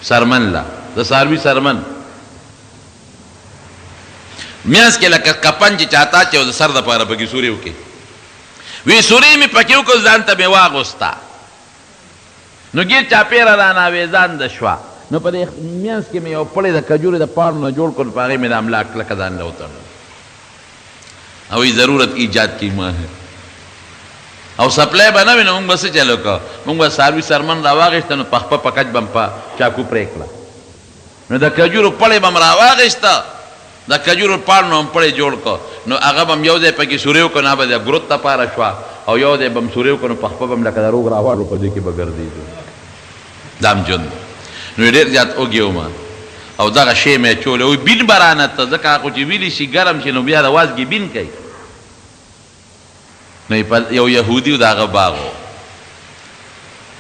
سرمن له د څاروي سرمن میانځ کې لکه کپن چې چاته اچوي او د سر دپاره پکې سوری وکړي، وی سوری مې پکې وکړ، ځان ته مې واغوسته، نو ګیر چاپېره رانه اوېزان د شوه، نو په دې مینځ کې مې یو پړی د کجورې د پاڼو نه جوړ کړ، په هغې مې دا ملا کلکه ځان له وتړله. او وایي ضرورت ایجاد کی مه او سپلی به نه وي، نو موږ به څه چل وکړو؟ موږ به څاروي څرمن راواخیسته، نو په خپه په کچ به مې په چاکو پرې کړه، نو د کجورو پړی به مې راواخیسته، د کجورو پاڼو نه مې پړی جوړ کړ، نو هغه به مې یو ځای پکې سوری وکړ، نو هغه به د ګروت لپاره شوه، او یو ځای به مې سوری وکړ، نو په خپه به مې لکه د روغ راواړو په دې کې به ګرځېدو. دا هم ژوند دی. نو ډېر زیات وږی وم او دغه شی مې اچولی و، بین به رانه ته، ځکه هغه خو چې ویلي شي ګرم شي نو بیا د وازګې بین کوي. نو یې په یو یهودي و د هغه باغ و،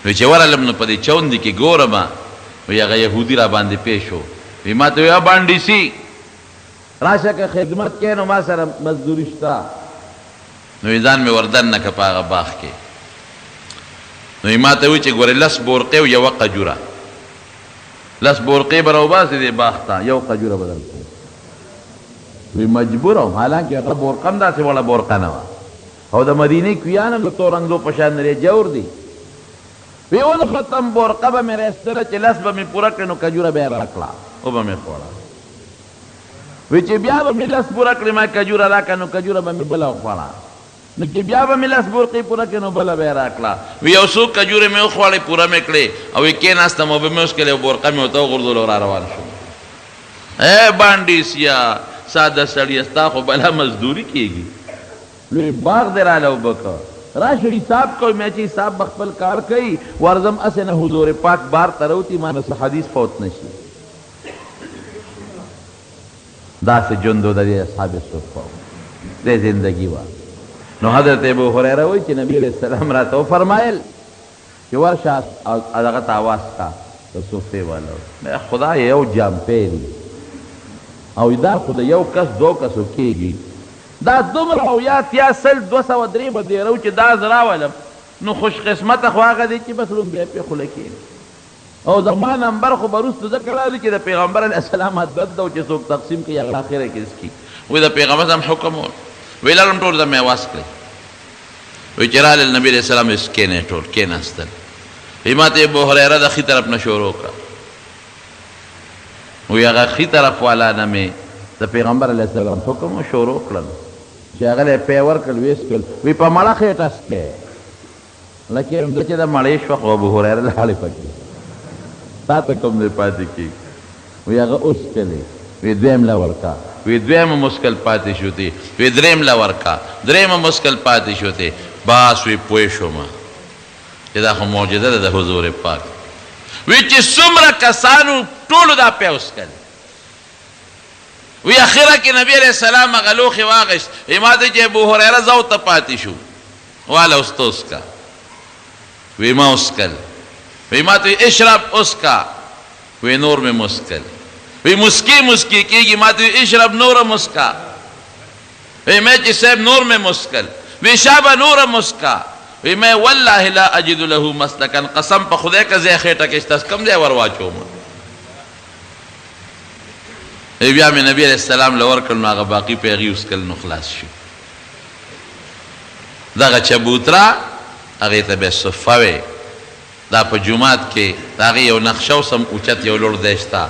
نو چې ورغلم نو په دې چوندې کې ګورم، وایي هغه یهودي راباندې پېښ شو، وایي ما ته وایي بانډیسي راشه که خدمت کوې نو ما سره مزدوري شته. نو یې ځان مې وردننه کړ په هغه باغ کې، نو یې ما ته وویل چې ګورې لس بورقې او یوه قجوره، لس بورقې به راوباسې دې باغ ته، یو قجوره به درکوم. وی مجبور وم، حالانکه هغه بورقه هم داسې وړه بورقه نه وه، او د مدینې کویان هم د تورنګزو په شان نه دي، جور دي. وی ونښتم، بورقه به مې راایستله چې لس به مې پوره کړې نو کجوره به یې راکړه، وبه مې خوړه. وی چې بیا به مې لس پوره کړې، ما کجوره راکړه، نو کجوره به مې بله وخوړه. نو چې بیا به مې لس بورقې پوره کړې نو بله به یې راکړه. وی یو څو کجورې مې وخوړې، پوره مې کړې، او وی کېناستم، اوبه مې وڅښلې او بورقه مې ورته وغورځوله او را روان شوم. ای بانډیسیا ساده سړیه، ستا خو بلا مزدوري کېږي، لوی باغ دې راله اوبه کړ، راشه حساب کوه. مې چې حساب به خپل کار کوي، ورځم هسې نه حضور پاک بار ته راوتي، ما نه څه حدیث فوت نه شي. داسې ژوند و د دې اصحاب صفه دې زندګي وه. نو حضرت ابو هریره وایي چې نبي علیه السلام راته وفرمایل چې ورشه او دغه ته اواز کا د صفې والو، خدایه یو جامپی دی او دا خو د یو کس دوو کسو کېږي، دا دومره او یا اتیا سل 200 درې به ډېرو چې دا زه راولم، نو خوش قسمته خو هغه دی چې بس ړومبی پرې خوله کېږي. او زما نمبر خو به وروسته ځکه راځي چې د پیغمبر علیه السلام عادت ده چې څوک تقسیم کوي هغه اخره کې څکي. وایي د پیغمبر سم حکم و، ویې لاړم ټولو ته مې اواز کړی، وایي چې رالل نبي علیه السلام یې کښېنئ، ټول کښېناستل. وایي ما ته ابو هریره د ښي طرف نه شروع کړه، وایي هغه ښي طرف والا نه مې د پیغمبر علیه السلام حکم و شروع کړل چې هغه له یې پی ورکړل، ویې څکل، وایي په مړه خېټه څکې لکه چې د مړې شوه، خو ابو هریره لاړې پکې تا ته کوم ځای پاتې کېږي. وایي هغه وڅکلې، وایي دویم له ورکړه، وی دویم هم وڅکل پاتې شو تی، وی دریم له ورکا، دریم هم وڅکل پاتې شو تی، بس وی پوه شوم چې دا خو معجزه ده د حضور پاک. وی چې څومره کسان وو ټولو دا پی وڅکل. وی اخره کې نبی علیه السلام هغه لوښی واخیست، وی ماته چې ابو هریره زه او ته پاتې شو، واله اوس ته وڅکه. وی ما وڅکل. وی ماته وی اشرب وڅکه. وی نور مې مسکل. وی مسکی مسکی کیږي ماته وی اشرب نور هم وڅکه. وی مې چې صاحب نور مې مسکل. وی شابه نور هم وڅکه. وی مې والله لا اجد له مسلکا قسم په خدای که ځای خېټه کې شته کوم ځای ور واچوم. وی بیا مې نبی علیه السلام له ورکړل نو هغه باقي په هغې وڅکل نو خلاص شو. دغه چبوتره هغې ته به صفه وی. دا په جومات کې د هغې یو نقشه اوس هم اوچت یو لوړ ځای شته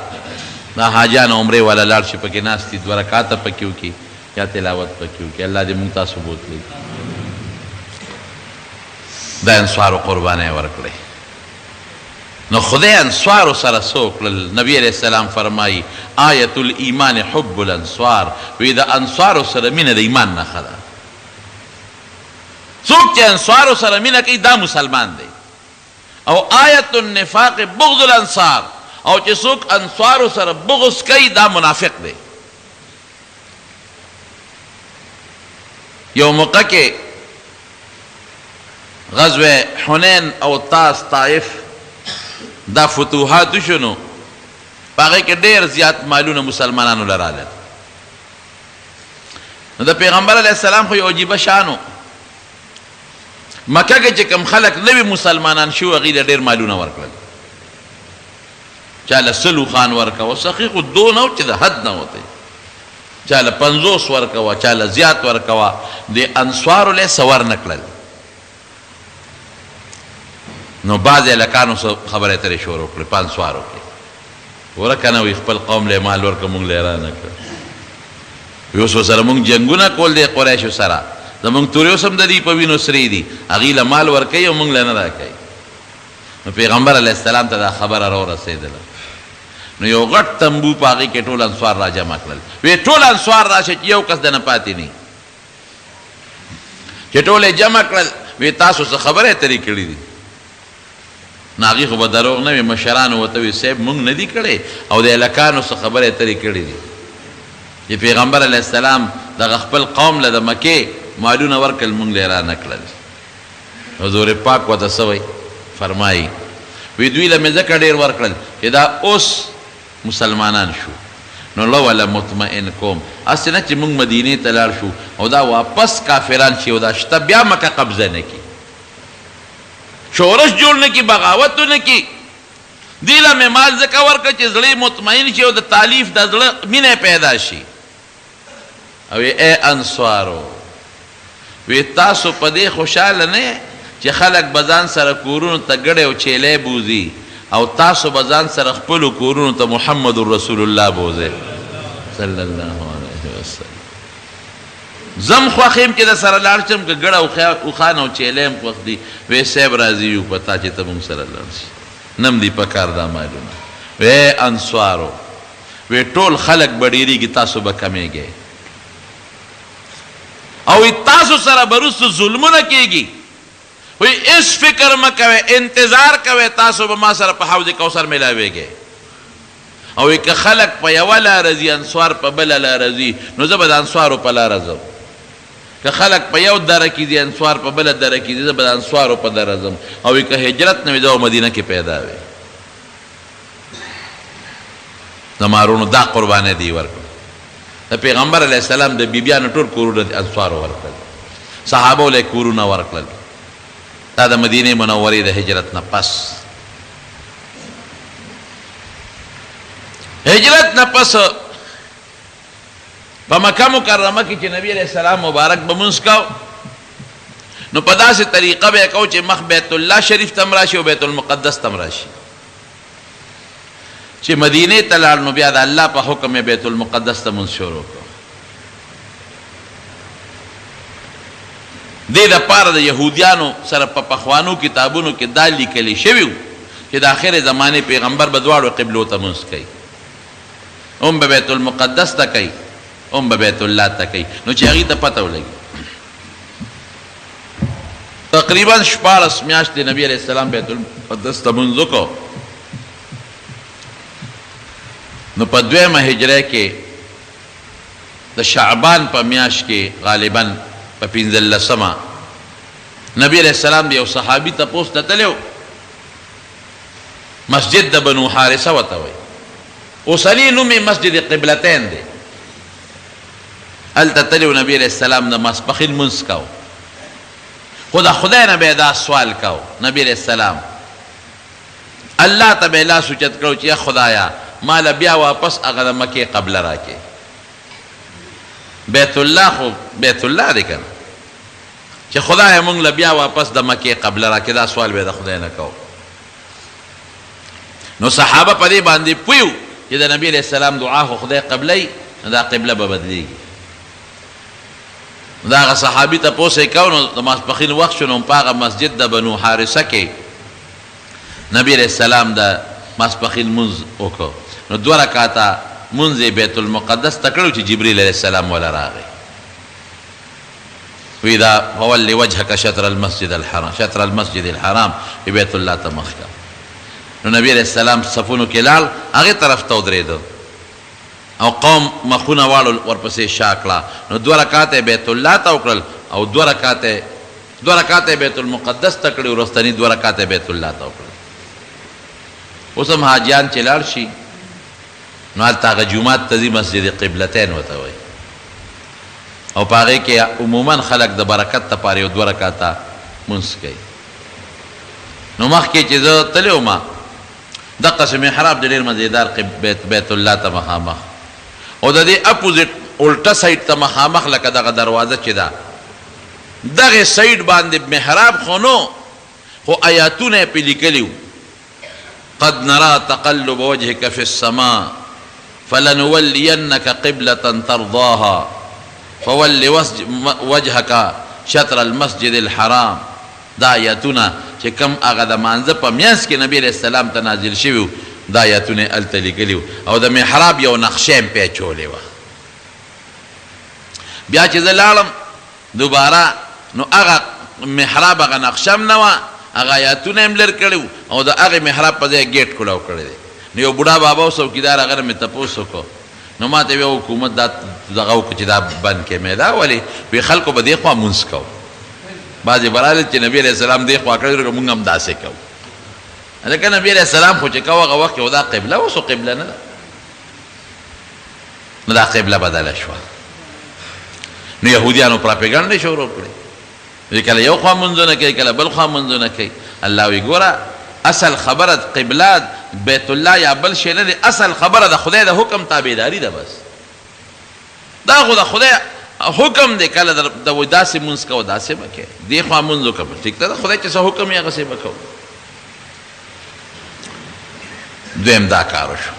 دا حاجیان او عمرې والا لاړ شي پکې ناست دي دوه رکعته پکې وکړي یا تلاوت پکې وکړي الله دې مونږ تاسو بوتلي د انصارو قربانۍ ورکړې نو خدای انصارو سره څه وکړل نبی علیه السلام فرمایي آیت الایمان حب الانصار وی د انصارو سره مینه د ایمان نښه ده څوک چې انصارو سره مینه کوي دا مسلمان دی او آیت النفاق بغض الانصار او چې څوک انصارو سره بغض کوي دا منافق دی. یو موقع کې غزوه حنین او تاس طائف دا فتوحات شو نو په هغې کې ډېر زیات مالونه مسلمانانو له رالل. نو د پیغمبر علیه السلام خو یو عجیبه شان و. مکه کې چې کوم خلک نوي مسلمانان شو هغوی له ډېر مالونه ورکړل، چا له 100 اوښان ورکوه، سخي خو دونه و چې د حد نه وتی، چا له 50 ورکوه، چا له زیات ورکوه، دې انصارو له یې څه ورنه کړل. نو بعضې هلکانو څه خبرې اترې شروع کړې په انصارو کې، ګوره کنه وی خپل قوم له مال ورکړ مونږ له رانه کړ، وی اوس ورسره مونږ جنګونه کول دی قریشو سره، زمونږ تورې اوس هم د دوی په وینو سرې دي، هغوی له مال ورکوي او مونږ له نه راکوي. نو پیغمبر علیه السلام ته دا خبره راورسېدله، نو یو غټ تنبو په هغې کې ټول انصار راجمع کړل، وی ټول انصار راشه چې یو کس دنه پاتې نه. چې ټول یې جمع کړل، وی تاسو څه خبرې اترې کړې دي؟ نو هغوی خو به دروغ نه وي، مشرانو ورته وویل، صاحب مونږ نه دي کړې او د هلکانو څه خبرې اترې کړې دي چې پیغمبر علیه السلام دغه خپل قوم له د مکې مالونه ورکړل، مونږ له یې رانه کړل. حضور پاک ورته څه وایي؟ فرمایي، وی دوی له مې ځکه ډېر ورکړل چې دا اوس مسلمانان شو نو ړه وله مطمئن کوم هسې نه چې مونږ مدینې ته لاړ شو او دا واپس کافران شي او دا شته بیا مکه قبضه نه کړي، شورش جوړ نه کړي، بغاوت ونه کړي. دې له مې مال ځکه ورکړ چې زړه یې مطمئن شي او د تالیف د زړه مینه یې پیدا شي. او ای انصارو! وی تاسو په دې خوشحاله نه یئ چې خلک به ځان سره کورونو ته ګړی او چیلی بوځي او تاسو به ځان سره خپلو کورونو ته محمد رسول الله بوځئ صلی الله علیه وسلم. زه هم خوښ یم چې درسره لاړ شم که ګړه اوښان او چیلی هم خوښ دي. وی صاحب راضي یو په تا چې ته مونږ سره لاړ شې، نه هم دي پکار دا مالونه. وی ای انصارو! وی ټول خلک به ډیریږي تاسو به کمیږئ او وی تاسو سره به وروسته ظلمونه کیږي، وی هیڅ فکر مه کوئ انتظار کوئ تاسو به ما سره په حوض کوثر ملاویږئ. او وی که خلک په یوه لاره ځي انصار په بله لاره ځي نو زه به د انصارو په لاره ځم، که خلک په یو دره کې ځي انصار په بله دره کې ځي زه به د انصارو په دره ځم. او وی که هجرت نه وي زه به مدینه کې پیدا وی. زما وروڼو دا قربانۍ دی ورکړه. د پیغمبر علیه السلام د بیبیانو ټول کورونه د انصارو ورکړل، صحابو له کورونه ورکړل. دا د مدینې منورې د هجرت نه پس، هجرت نه پس په مکه مکرمه کې چې نبی علیه السلام مبارک به مونځ کاو نو په داسې طریقه به یې کاو چې مخ بیت الله شریف ته هم راشي او بیت المقدس ته هم راشي. چې مدینې ته لاړ نو بیا د الله په حکم یې بیت المقدس ته مونځ شروع کړ. دې دپاره د یهودیانو سره په پخوانو کتابونو کې دا لیکل شوي وو چې د اخرې زمانې پیغمبر به دواړو قبلو ته مونځ کوي، هم به بیت المقدس ته کوي هم به بیت الله ته کوي، نو چې هغوی ته پته ولګي. تقریبا 16 میاشتې نبی علیه السلام بیت المقدس ته لمونځ وکړو. نو په دویمه هجره کې د شعبان په میاشت کې غالبا په 15مه نبی علیه السلام د یو صحابي تپوس ته تللی و، مسجد د بنو حارثه ورته وایي، اوسنی نوم یې مسجد قبلتین دی. هلته تللی و، نبی علیه السلام د ماسپښین لمونځ کاوه، خو د خدای نه به یې دا سوال کاوه، نبی علیه السلام الله ته به یې لاس اوچت کړو چې یا خدایه ما له بیا واپس هغه د مکې قبله راکړې. بیت الله خو بیت الله دی که نه، چې خدایه مونږ له بیا واپس د مکې قبله راکړې، دا سوال به یې د خدای نه کاوه. نو صحابه په دې باندې پوه وو چې د نبي علیه السلام دعا خو خدای قبلوي، نو دا قبله به بدلېږي. نو د هغه صحابي تپوس یې کاوه، نو د ماسپښین وخت شو، نو په هغه مسجد د بنو حارثه کې نبي علیه السلام د ماسپښین لمونځ وکړ. نو دوه رکعته لمونځ یې بیت المقدس ته کړی چې جبریل علیه السلام وله راغی. وی دا فول وجهک شطر المسجد الحرام، شطر المسجد الحرام، وی بیت الله ته مخ کا. نو نبی علیه السلام صفونو کې لاړ، هغې طرف ته ودرېده او قوم مخونه واړول ورپسې شا کړه. نو دوه رکعته یې بیت الله ته وکړل او دوه رکعته دوه رکعته یې بیت المقدس ته کړي، وروستني دوه رکعته یې بیت الله ته وکړل. اوس هم حاجیان چې لاړ شي نو هلته هغه جومات ته ځي، مسجد قبلتین ورته وایي، او په هغې کې عموما خلک د برکت لپاره یو دوه رکعته لمونځ کوي. نو مخکې چې زه تللی وم، دقسې محراب دی ډېر مزېدار، بیت الله ته مخامخ او د دې اپوزیټ الټه سایډ ته مخامخ لکه دغه دروازه چې ده، دغې سایډ باندې محراب خو نو، خو آیاتونه یې پرې لیکلي وو، قد نرا تقلب وجهک فی السماء فلنولینک قبلة ترضاها فول وجهک شطر المسجد الحرام. دا آیتونه چې کوم هغه د مانځه په مینځ کې نبی علیه السلام ته نازل شوي وو، دا آیتونه یې هلته لیکلي وو او د محراب یو نقشه یې هم پرې اچولې وه. بیا چې زه لاړم دوباره نو هغه محراب هغه نقشه هم نه وه، هغه آیاتونه یې هم لر کړي وو او د هغې محراب په ځای یې ګېټ کولاو کړی دی. نو یو بوډا بابا و څوکیدار، هغه نه مې تپوس وکړ، نو ما ته ویې حکومت دا دغه وکړو چې دا بند کړې. مې دا ولې؟ وی خلکو به دې خوا مونځ کوو، بعضې به راغلل چې نبي علیه السلام دې خوا کړی، مونږ هم داسې کوو. لکه نبي علیه السلام خو چې کوه هغه وخت کې خو دا قبله اوس خو قبله نه ده، نو دا قبله بدله شوه. نو یهودیانو پراپیګنډې شروع کړې، وی کله یو خوا منځونه کوي کله بل خوا منځونه کوي. الله وی ګوره اصل خبره قبله بیت الله یا بل شی نه دی، اصل خبره د خدای د حکم تابعداري ده. بس دا خو د خدای حکم دی، کله د وای داسې مونځ کوه داسې به کوې، دې خوا مونځ وکړه ټیک ده، خدای چې څه حکم یې هغسې به کوو. دویم دا کار وشو.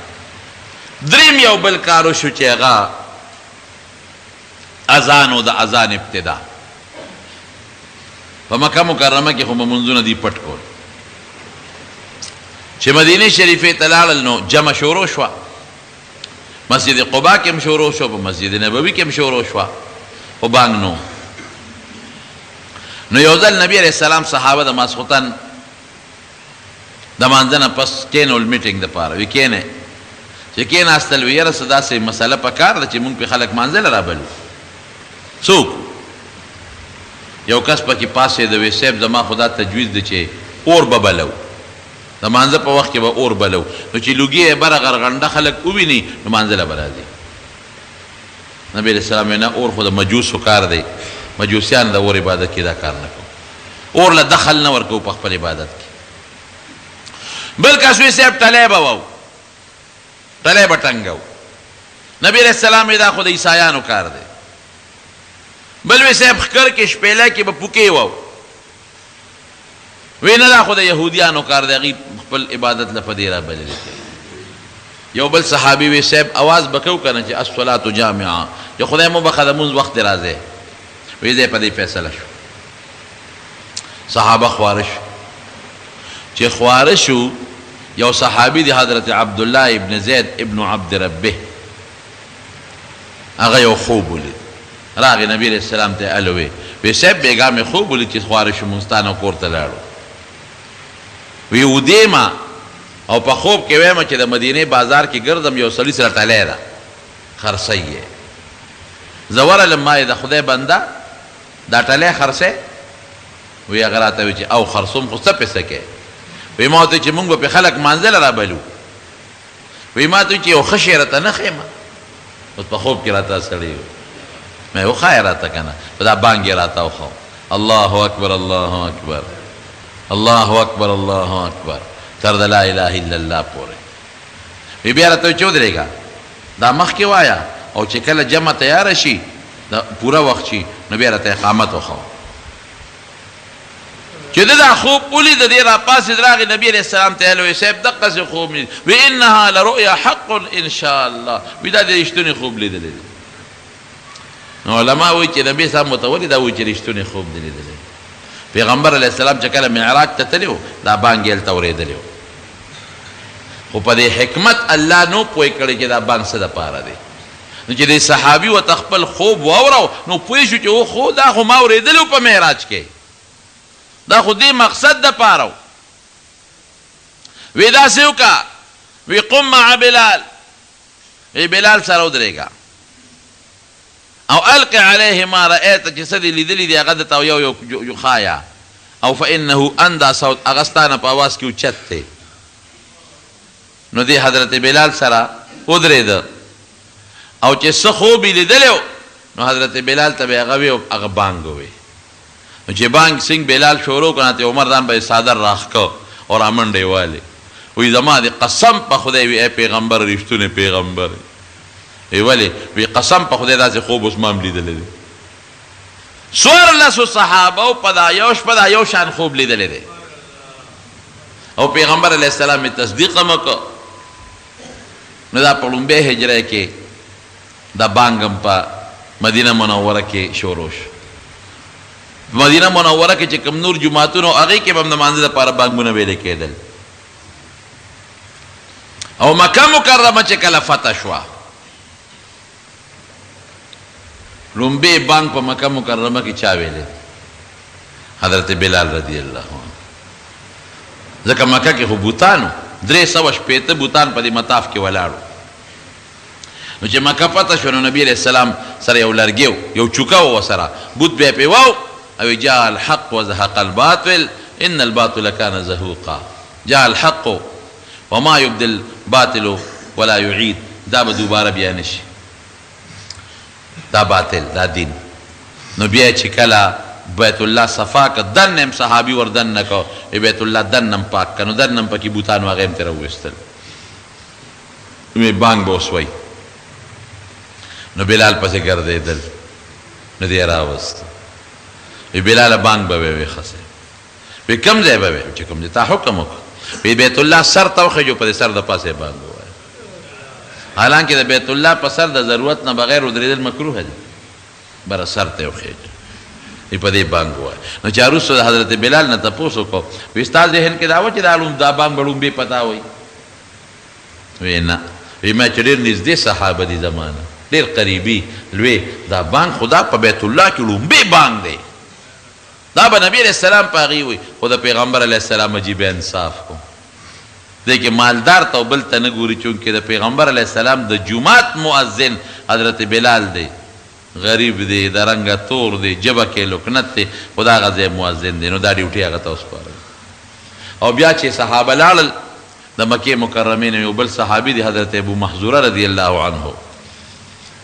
دریم یو بل کار وشو چې هغه اذان او د اذان ابتدا. په مکه مکرمه کې خو به منځونه دی پټ کول، چې مدینه شریفې ته لاړل نو جمع شروع شوه، مسجد قباء کې هم شروع شو، په مسجد نبوي کې هم شروع شوه، خو بانګ نو. نو یو ځل نبی علیه السلام صحابه د ماسخوتن د مانځه نه پس کېنول میټینګ دپاره، وی کېنئ. چې کېناستل وی یاره څه داسې مسله په کار ده چې مونږ پرې خلک مانځه له رابلو. څوک یو کس پکې پاڅېده وی صاحب زما خو دا تجویز دی چې اور به بلو، د مانځه په وخت کې به اور بلو، نو چې لوګي یې بره غرغنډه خلک وویني نو مانځه له به راځي. نبی علیه السلام وی نه، اور خو د مجوسو کار دی، مجوسیان د اور عبادت کوي، دا کار نه کوو، اور له دخل نه ورکوو په خپل عبادت کې. بل کس وی صاحب ټلی به وو، ټلی به ټنګو. نبی علیه السلام وی دا خو د عیسایانو کار دی. بل وی صاحب ښکر کې شپېله کې به پوکې وو. وی نه، دا خو د یهودیانو کار دی، هغوی خپل عبادت له په دې رابللي کوي. یو بل صحابي وی صاحب اواز به کوو که نه چې الصلاة جامعه، چې خدای مو بخښه د مونځ وخت دی راځی. وی ځای په دې فیصله شو. صحابه خواره شو. چې خواره شو یو صحابي دی حضرت عبدالله ابن زید ابن عبد ربه، هغه یو خوب ولید، راغی نبی علیه السلام ته یې الوې، وی صاحب بېګا مې خوب ولید چې خواره شو مونږ ستا نه کور ته لاړو، وی اودې ما او په خوب کې وایم چې د مدینې بازار کې ګرځم، یو سړي سره ټلی ده خرڅوي یې، زه ورغلم ما یې د خدای بنده دا ټلی خرڅوې؟ وی هغه راته وی چې او خرڅوم خو څه پې څه کوې؟ وی ما ورته چې مونږ به پې خلک مانځه له رابلو، وی ما ته چې یو ښه شی راته نه ښیم، اوس په خوب کې راته سړی وي، ما یې وښایه راته که نه، په دا بانګ یې راته وښو، الله اکبر الله اکبر الله اکبر الله اکبر تر د لا اله الا الله پورې. وی بیا راته وایي چې ودرېږه دا مخکې وایه او چې کله جمع تیاره شي د پوره وخت شي نو بیا راته اقامت وښوه. چې ده دا خوب ولید دی راپاڅېد راغی نبي علیه السلام ته یې وویل صاحب دقسې خوب مې وی انها لرؤیا حق ان شاء الله، وی دا دې رښتونی خوب لیدلی دی. نو علما وایي چې نبي صاحب مو ته ولې دا وایي چې رښتونی خوب دې لیدلی؟ پیغمبر علیه السلام چې کله معراج ته تللی و دا بانګ یې هلته اورېدلی و، خو په دې حکمت الله نو پوه کړی چې دا بانګ څه دپاره دی. نو چې دې صحابي ورته خپل خوب واوراو نو پوه شو چې اوخو دا خو ما اورېدلی و په معراج کې، دا خو دې مقصد دپاره و. وی داسې وکړه، وی قم مع بلال، وی بلال سره ودرېږه او الق علیه ما رأیت، چې څه دې لیدلي دي هغه ده ته یو یو ښایه، او فانه اندی صوت، هغه ستا نه په اواز کې اوچت دی. نو دی حضرت بلال سره ودرېده او چې څه خوب یې لیدلی و نو حضرت بلال ته به هغه وی او هغه بانګ وی. نو چې بانګ څنګ بلال شروع کړ، حضرت عمر ځان به یې څادر راښکه او رامنډه یې والې، وی زما دې قسم په خدای وی ای پیغمبر رښتونی پیغمبر وی ولې؟ وی قسم په خدای داسې خوب اوس ما هم لیدلی دی. څوارلسو صحابو په دا یو شپه دا یو شان خوب لیدلی دی او پیغمبر علیه السلام یې تصدیق هم وکړ. نو دا په ړومبۍ هجرۍ کې دا بانګ هم په مدینه منوره کې شروع شو. په مدینه منوره کې چې کوم نور جوماتونه وو هغې کې به هم د مانځه دپاره بانګونه ویل کېدل. او مکه مکرمه چې کله فتح شوه، ړومبی بانګ په مکه مکرمه کې چا ویلی؟ حضرت بلال رضی الله عنه. ځکه مکه کې خو بوتان وو، 360 بوتان په دې مطاف کې ولاړ وو. نو چې مکه فتح شوه نو نبی علیه السلام سره یو لرګی و، یو چوکه وه ورسره، بوت به یې پرې واو او وایي جاء الحق وزهق الباطل ان الباطل کان زهوقا، جاء الحق وما یبدی الباطل ولا یعید، دا به دوباره بیا نه شي دا باطل دا دین. نو بیا چې کله بیت الله صفا که دننه هم صحابي ور دننه که بیت الله دننه هم پاک که، نو دننه هم پکې بوتان وو هغه هم ترې راوویستل. وی بانګ به اوس وایي. نو بلال پسې ګرځېدل نو دی راوست. وی بلاله بانګ به وی خسه. وی کوم ځای به وی؟ چې کوم ځای تا حکم وکړ. وی بیت الله سر ته وخېژو په دې سر د پاسه بانګ ووایه. حالانکه د بیت الله په سر د ضرورت نه بغیر ودرېدل مکروه دي، بره سر ته وخېژه وی په دې بانګ ووایه. نو چا وروسته د حضرت بلال نه تپوس وکړو وی ستا ذهن کې دا وه چې دا بانګ به ړومبی په تا وایي؟ وی نه. وی ما چې ډېر نږدې صحابه دي زما نه ډېر قریبي لوی، دا بانګ خو دا په بیت الله کې ړومبی بانګ دی، دا به نبی علیه السلام په هغې وي. خو د پیغمبر علیه السلام عجیب انصاف کو، دې کې مالدار ته او بل ته نه ګوري، چونکې د پیغمبر علیه السلام د جومات مؤذن حضرت بلال دی، غریب دی، د رنګه تور دی، ژبه کې لکنت دی، خو د هغه ځای مؤذن دی، نو دا ډیوټي هغه ته وسپارل. او بیا چې صحابه لاړل د مکې مکرمې نه یو بل صحابي دی حضرت ابو محذوره رضی الله عنه،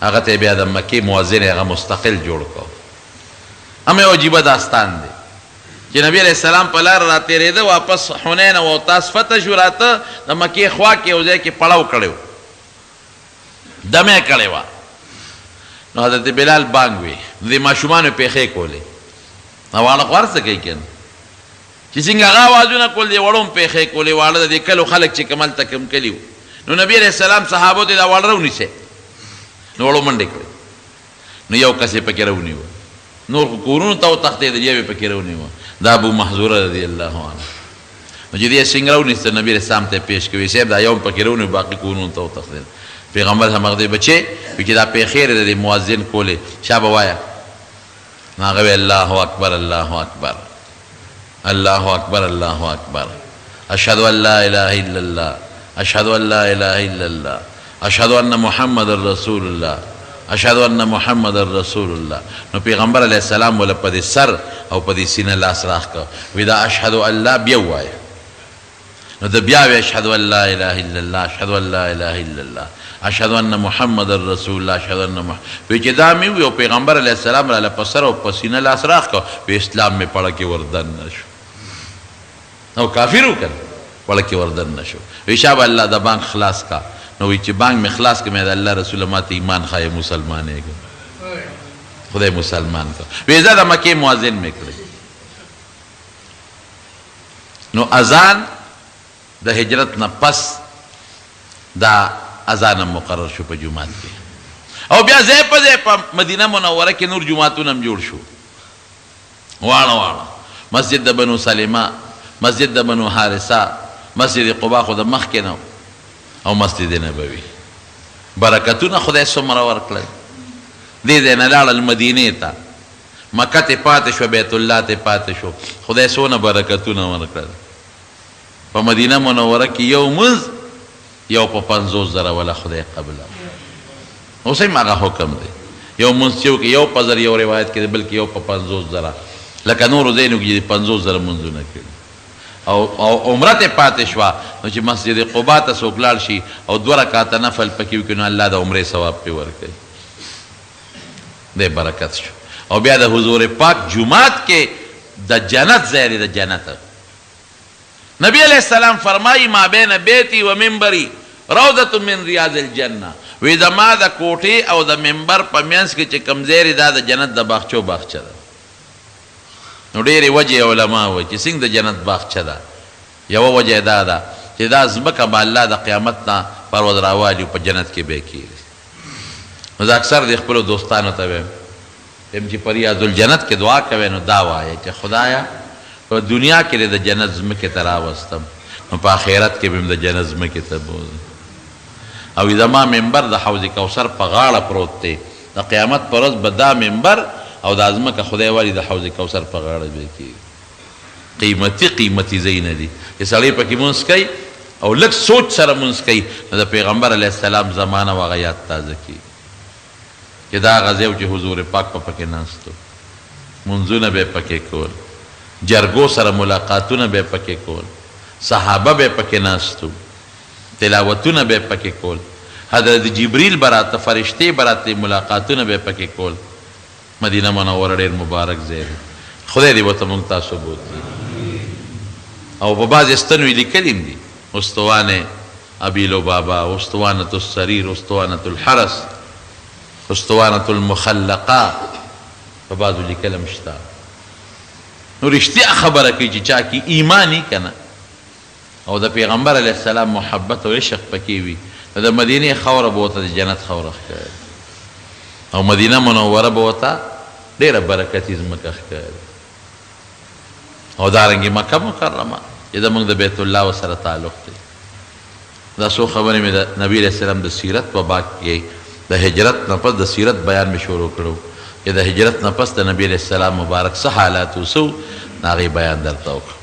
هغه ته بیا د مکې مؤذن هغه مستقل جوړ کړ. هم یو عجیبه داستان دی چې نبی علیه السلام په لاره را تېرېده، واپس حنین او اوتاس فتح شو، راته د مکې خوا کې یو ځای کې پړاو کړی و، دمه یې کړې وه. نو حضرت بلال بانګ وی، نو دې ماشومانو یې پېښې کولې، دا واړه خو هر څه کوي که نه، چې څنګه هغه اوازونه کول دې وړو هم پېښې کولې، واړه د دې کلو خلک چې کوم هلته کوم کلي وو. نو نبی علیه السلام صحابو ته دا واړه راونیسئ، نو وړو منډې کړې، نو یو کس یې پکې راونیوه، نور خو کورونو ته وتښتېدل، یو یې پکې راونیوه، دا ابو محذوره رضی الله عنه. نو چې دی څنګه راونیسته نبي علیه السلام ته یې پېش کړ، وی صاحب دا یو هم پکې راونیو، باقي کورونو ته وتښتېدل. پیغمبر هم هغه بچي چې دا پیخیر د مؤذن کولې شابه وایا. نو هغه وی الله اکبر الله اکبر الله اکبر الله اکبر، اشهد ان لا اله الا الله، اشهد ان لا اله الا الله، اشهد ان محمد رسول الله، اشهد ان محمد رسول الله. نو پیغمبر علیه السلام ولا په دې سر او په دې سینه لاس راښکه، وی دا اشهد ان لا بیا ووایه. نو د بیا وی اشهد ان لا اله الا الله، اشهد ان لا اله الا الله، اشهد ان محمد رسول الله، اشهد ان محمد. وی چې دا مې ووی او پیغمبر علیه السلام راله په سر او په سینه لاس راښکه، وی اسلام مې پړه کې وردن نه شو. او کافر و که نه، پړه کې وردن نه شو. وی شابه الله د بانک خلاص کا. نو وی چې بانک مې خلاص کړ، مې د الله رسول ما ته ایمان ښایه مسلمانېږم، خدای مسلمان کړ. وی زه د مکې مؤذن مې کړی. نو اذان د هجرت نه پس دا اذان هم مقرر شو په جومات کې، او بیا ځای په ځای په مدینه منوره کې نور جوماتونه هم جوړ شو. واړه واړه مسجد د بنو سلمه، مسجد د بنو حارثه، مسجد قباء خو د مخکې نه، او مسجد نبوي. برکتونه خدای څومره ورکړل. دې ځای نه لاړل مدینې ته، مکه ته پاتې شو، بیت الله ته پاتې شو، خدای څونه برکتونه ورکړل. په مدینه منوره کې یو مونځ یو په 50,000 ولا خدای قبله. اوس هم هغه حکم دی، یو مونځ چې وکړي یو په 1000، یو روایت کې دی بلکې یو په 50,000، لکه نورو ځایونو کې 50,000 مونځونه کړي. او عمره ته پاتې شوه، نو چې مسجد قباء ته څوک لاړ شي او 2 رکعته نفل پکې وکړي، نو الله د عمرې ثواب پرې ورکوي. دی برکت شو. او بیا د حضور پاک جومات کې د جنت ځای دی، د جنت. نبی علیہ السلام فرمایي ما بین بیتی و منبری روضة من ریاض الجنه. وی زما د کوټې او د منبر په منځ کې چې کوم ځای دی دا د جنت د باغچو باغچه ده. نو ډېرې وجې علما وایي چې څنګه د جنت باغچه ده. یوه وجه دا ده چې دا ځمکه به الله د قیامت نه پر ورځ راوالي په جنت کې به یې کښېږدي. نو زه اکثر د خپلو دوستانو ته وایم چې په ریاض الجنت کې دعا کوئ نو دا وایه چې خدایه په دنیا کې دې د جنت ځمکې ته راوستم، نو په آخرت کې به هم د جنت ځمکې ته بوځم. او زما منبر د حوض کوثر په غاړه پروت دی، د قیامت پر ورځ به دا منبر او دا ځمکه خدای والي د حوض کوثر په غاړه به کېږي. قیمتي قیمتي ځایونه دي چې سړی پکې مونځ کوي او لږ سوچ سره مونځ کوي، نو د پیغمبر علیه السلام زمانه او هغه یاد تازه کېږي چې دا هغه ځای و چې حضور پاک په پکې ناست و، مونځونه به یې پکې کول، جرګو سره ملاقاتونه به یې پکې کول، صحابه به یې پکې ناست وو، تلاوتونه به یې پکې کول، حضرت جبریل به راته، فرشتې به راتلې، ملاقاتونه به یې پکې کول. مدینه منوره ډېر مبارک ځای دی، خدای دې ورته موږ تاسو بوتلي. او په بعضې ستنو یې لیکلي هم دي، استوانه ابي لبابا، استوانة السریر، استوانة الحرس، استوانة المخلقه، په بعضو لیکل هم شته. نو رښتیا خبره کوي چې چا کې ایمان وي که نه، او د پیغمبر علیه السلام محبت او عشق پکې وي، نو د مدینې خاوره به ورته د جنت خاوره ښکاري، او مدینه منوره به ورته ډېره برکتي ځمکه ښکاري. او دارنګې مکه مکرمه چې زموږ د بیت الله ورسره تعلق دی. دا څو خبرې مې د نبی علیه السلام د سیرت په باغ کې د هجرت نه پس د سیرت بیان مې شروع کړو چې د هجرت نه پس د نبی علیه السلام مبارک څه حالات وسو، د هغې بیان درته وکړم.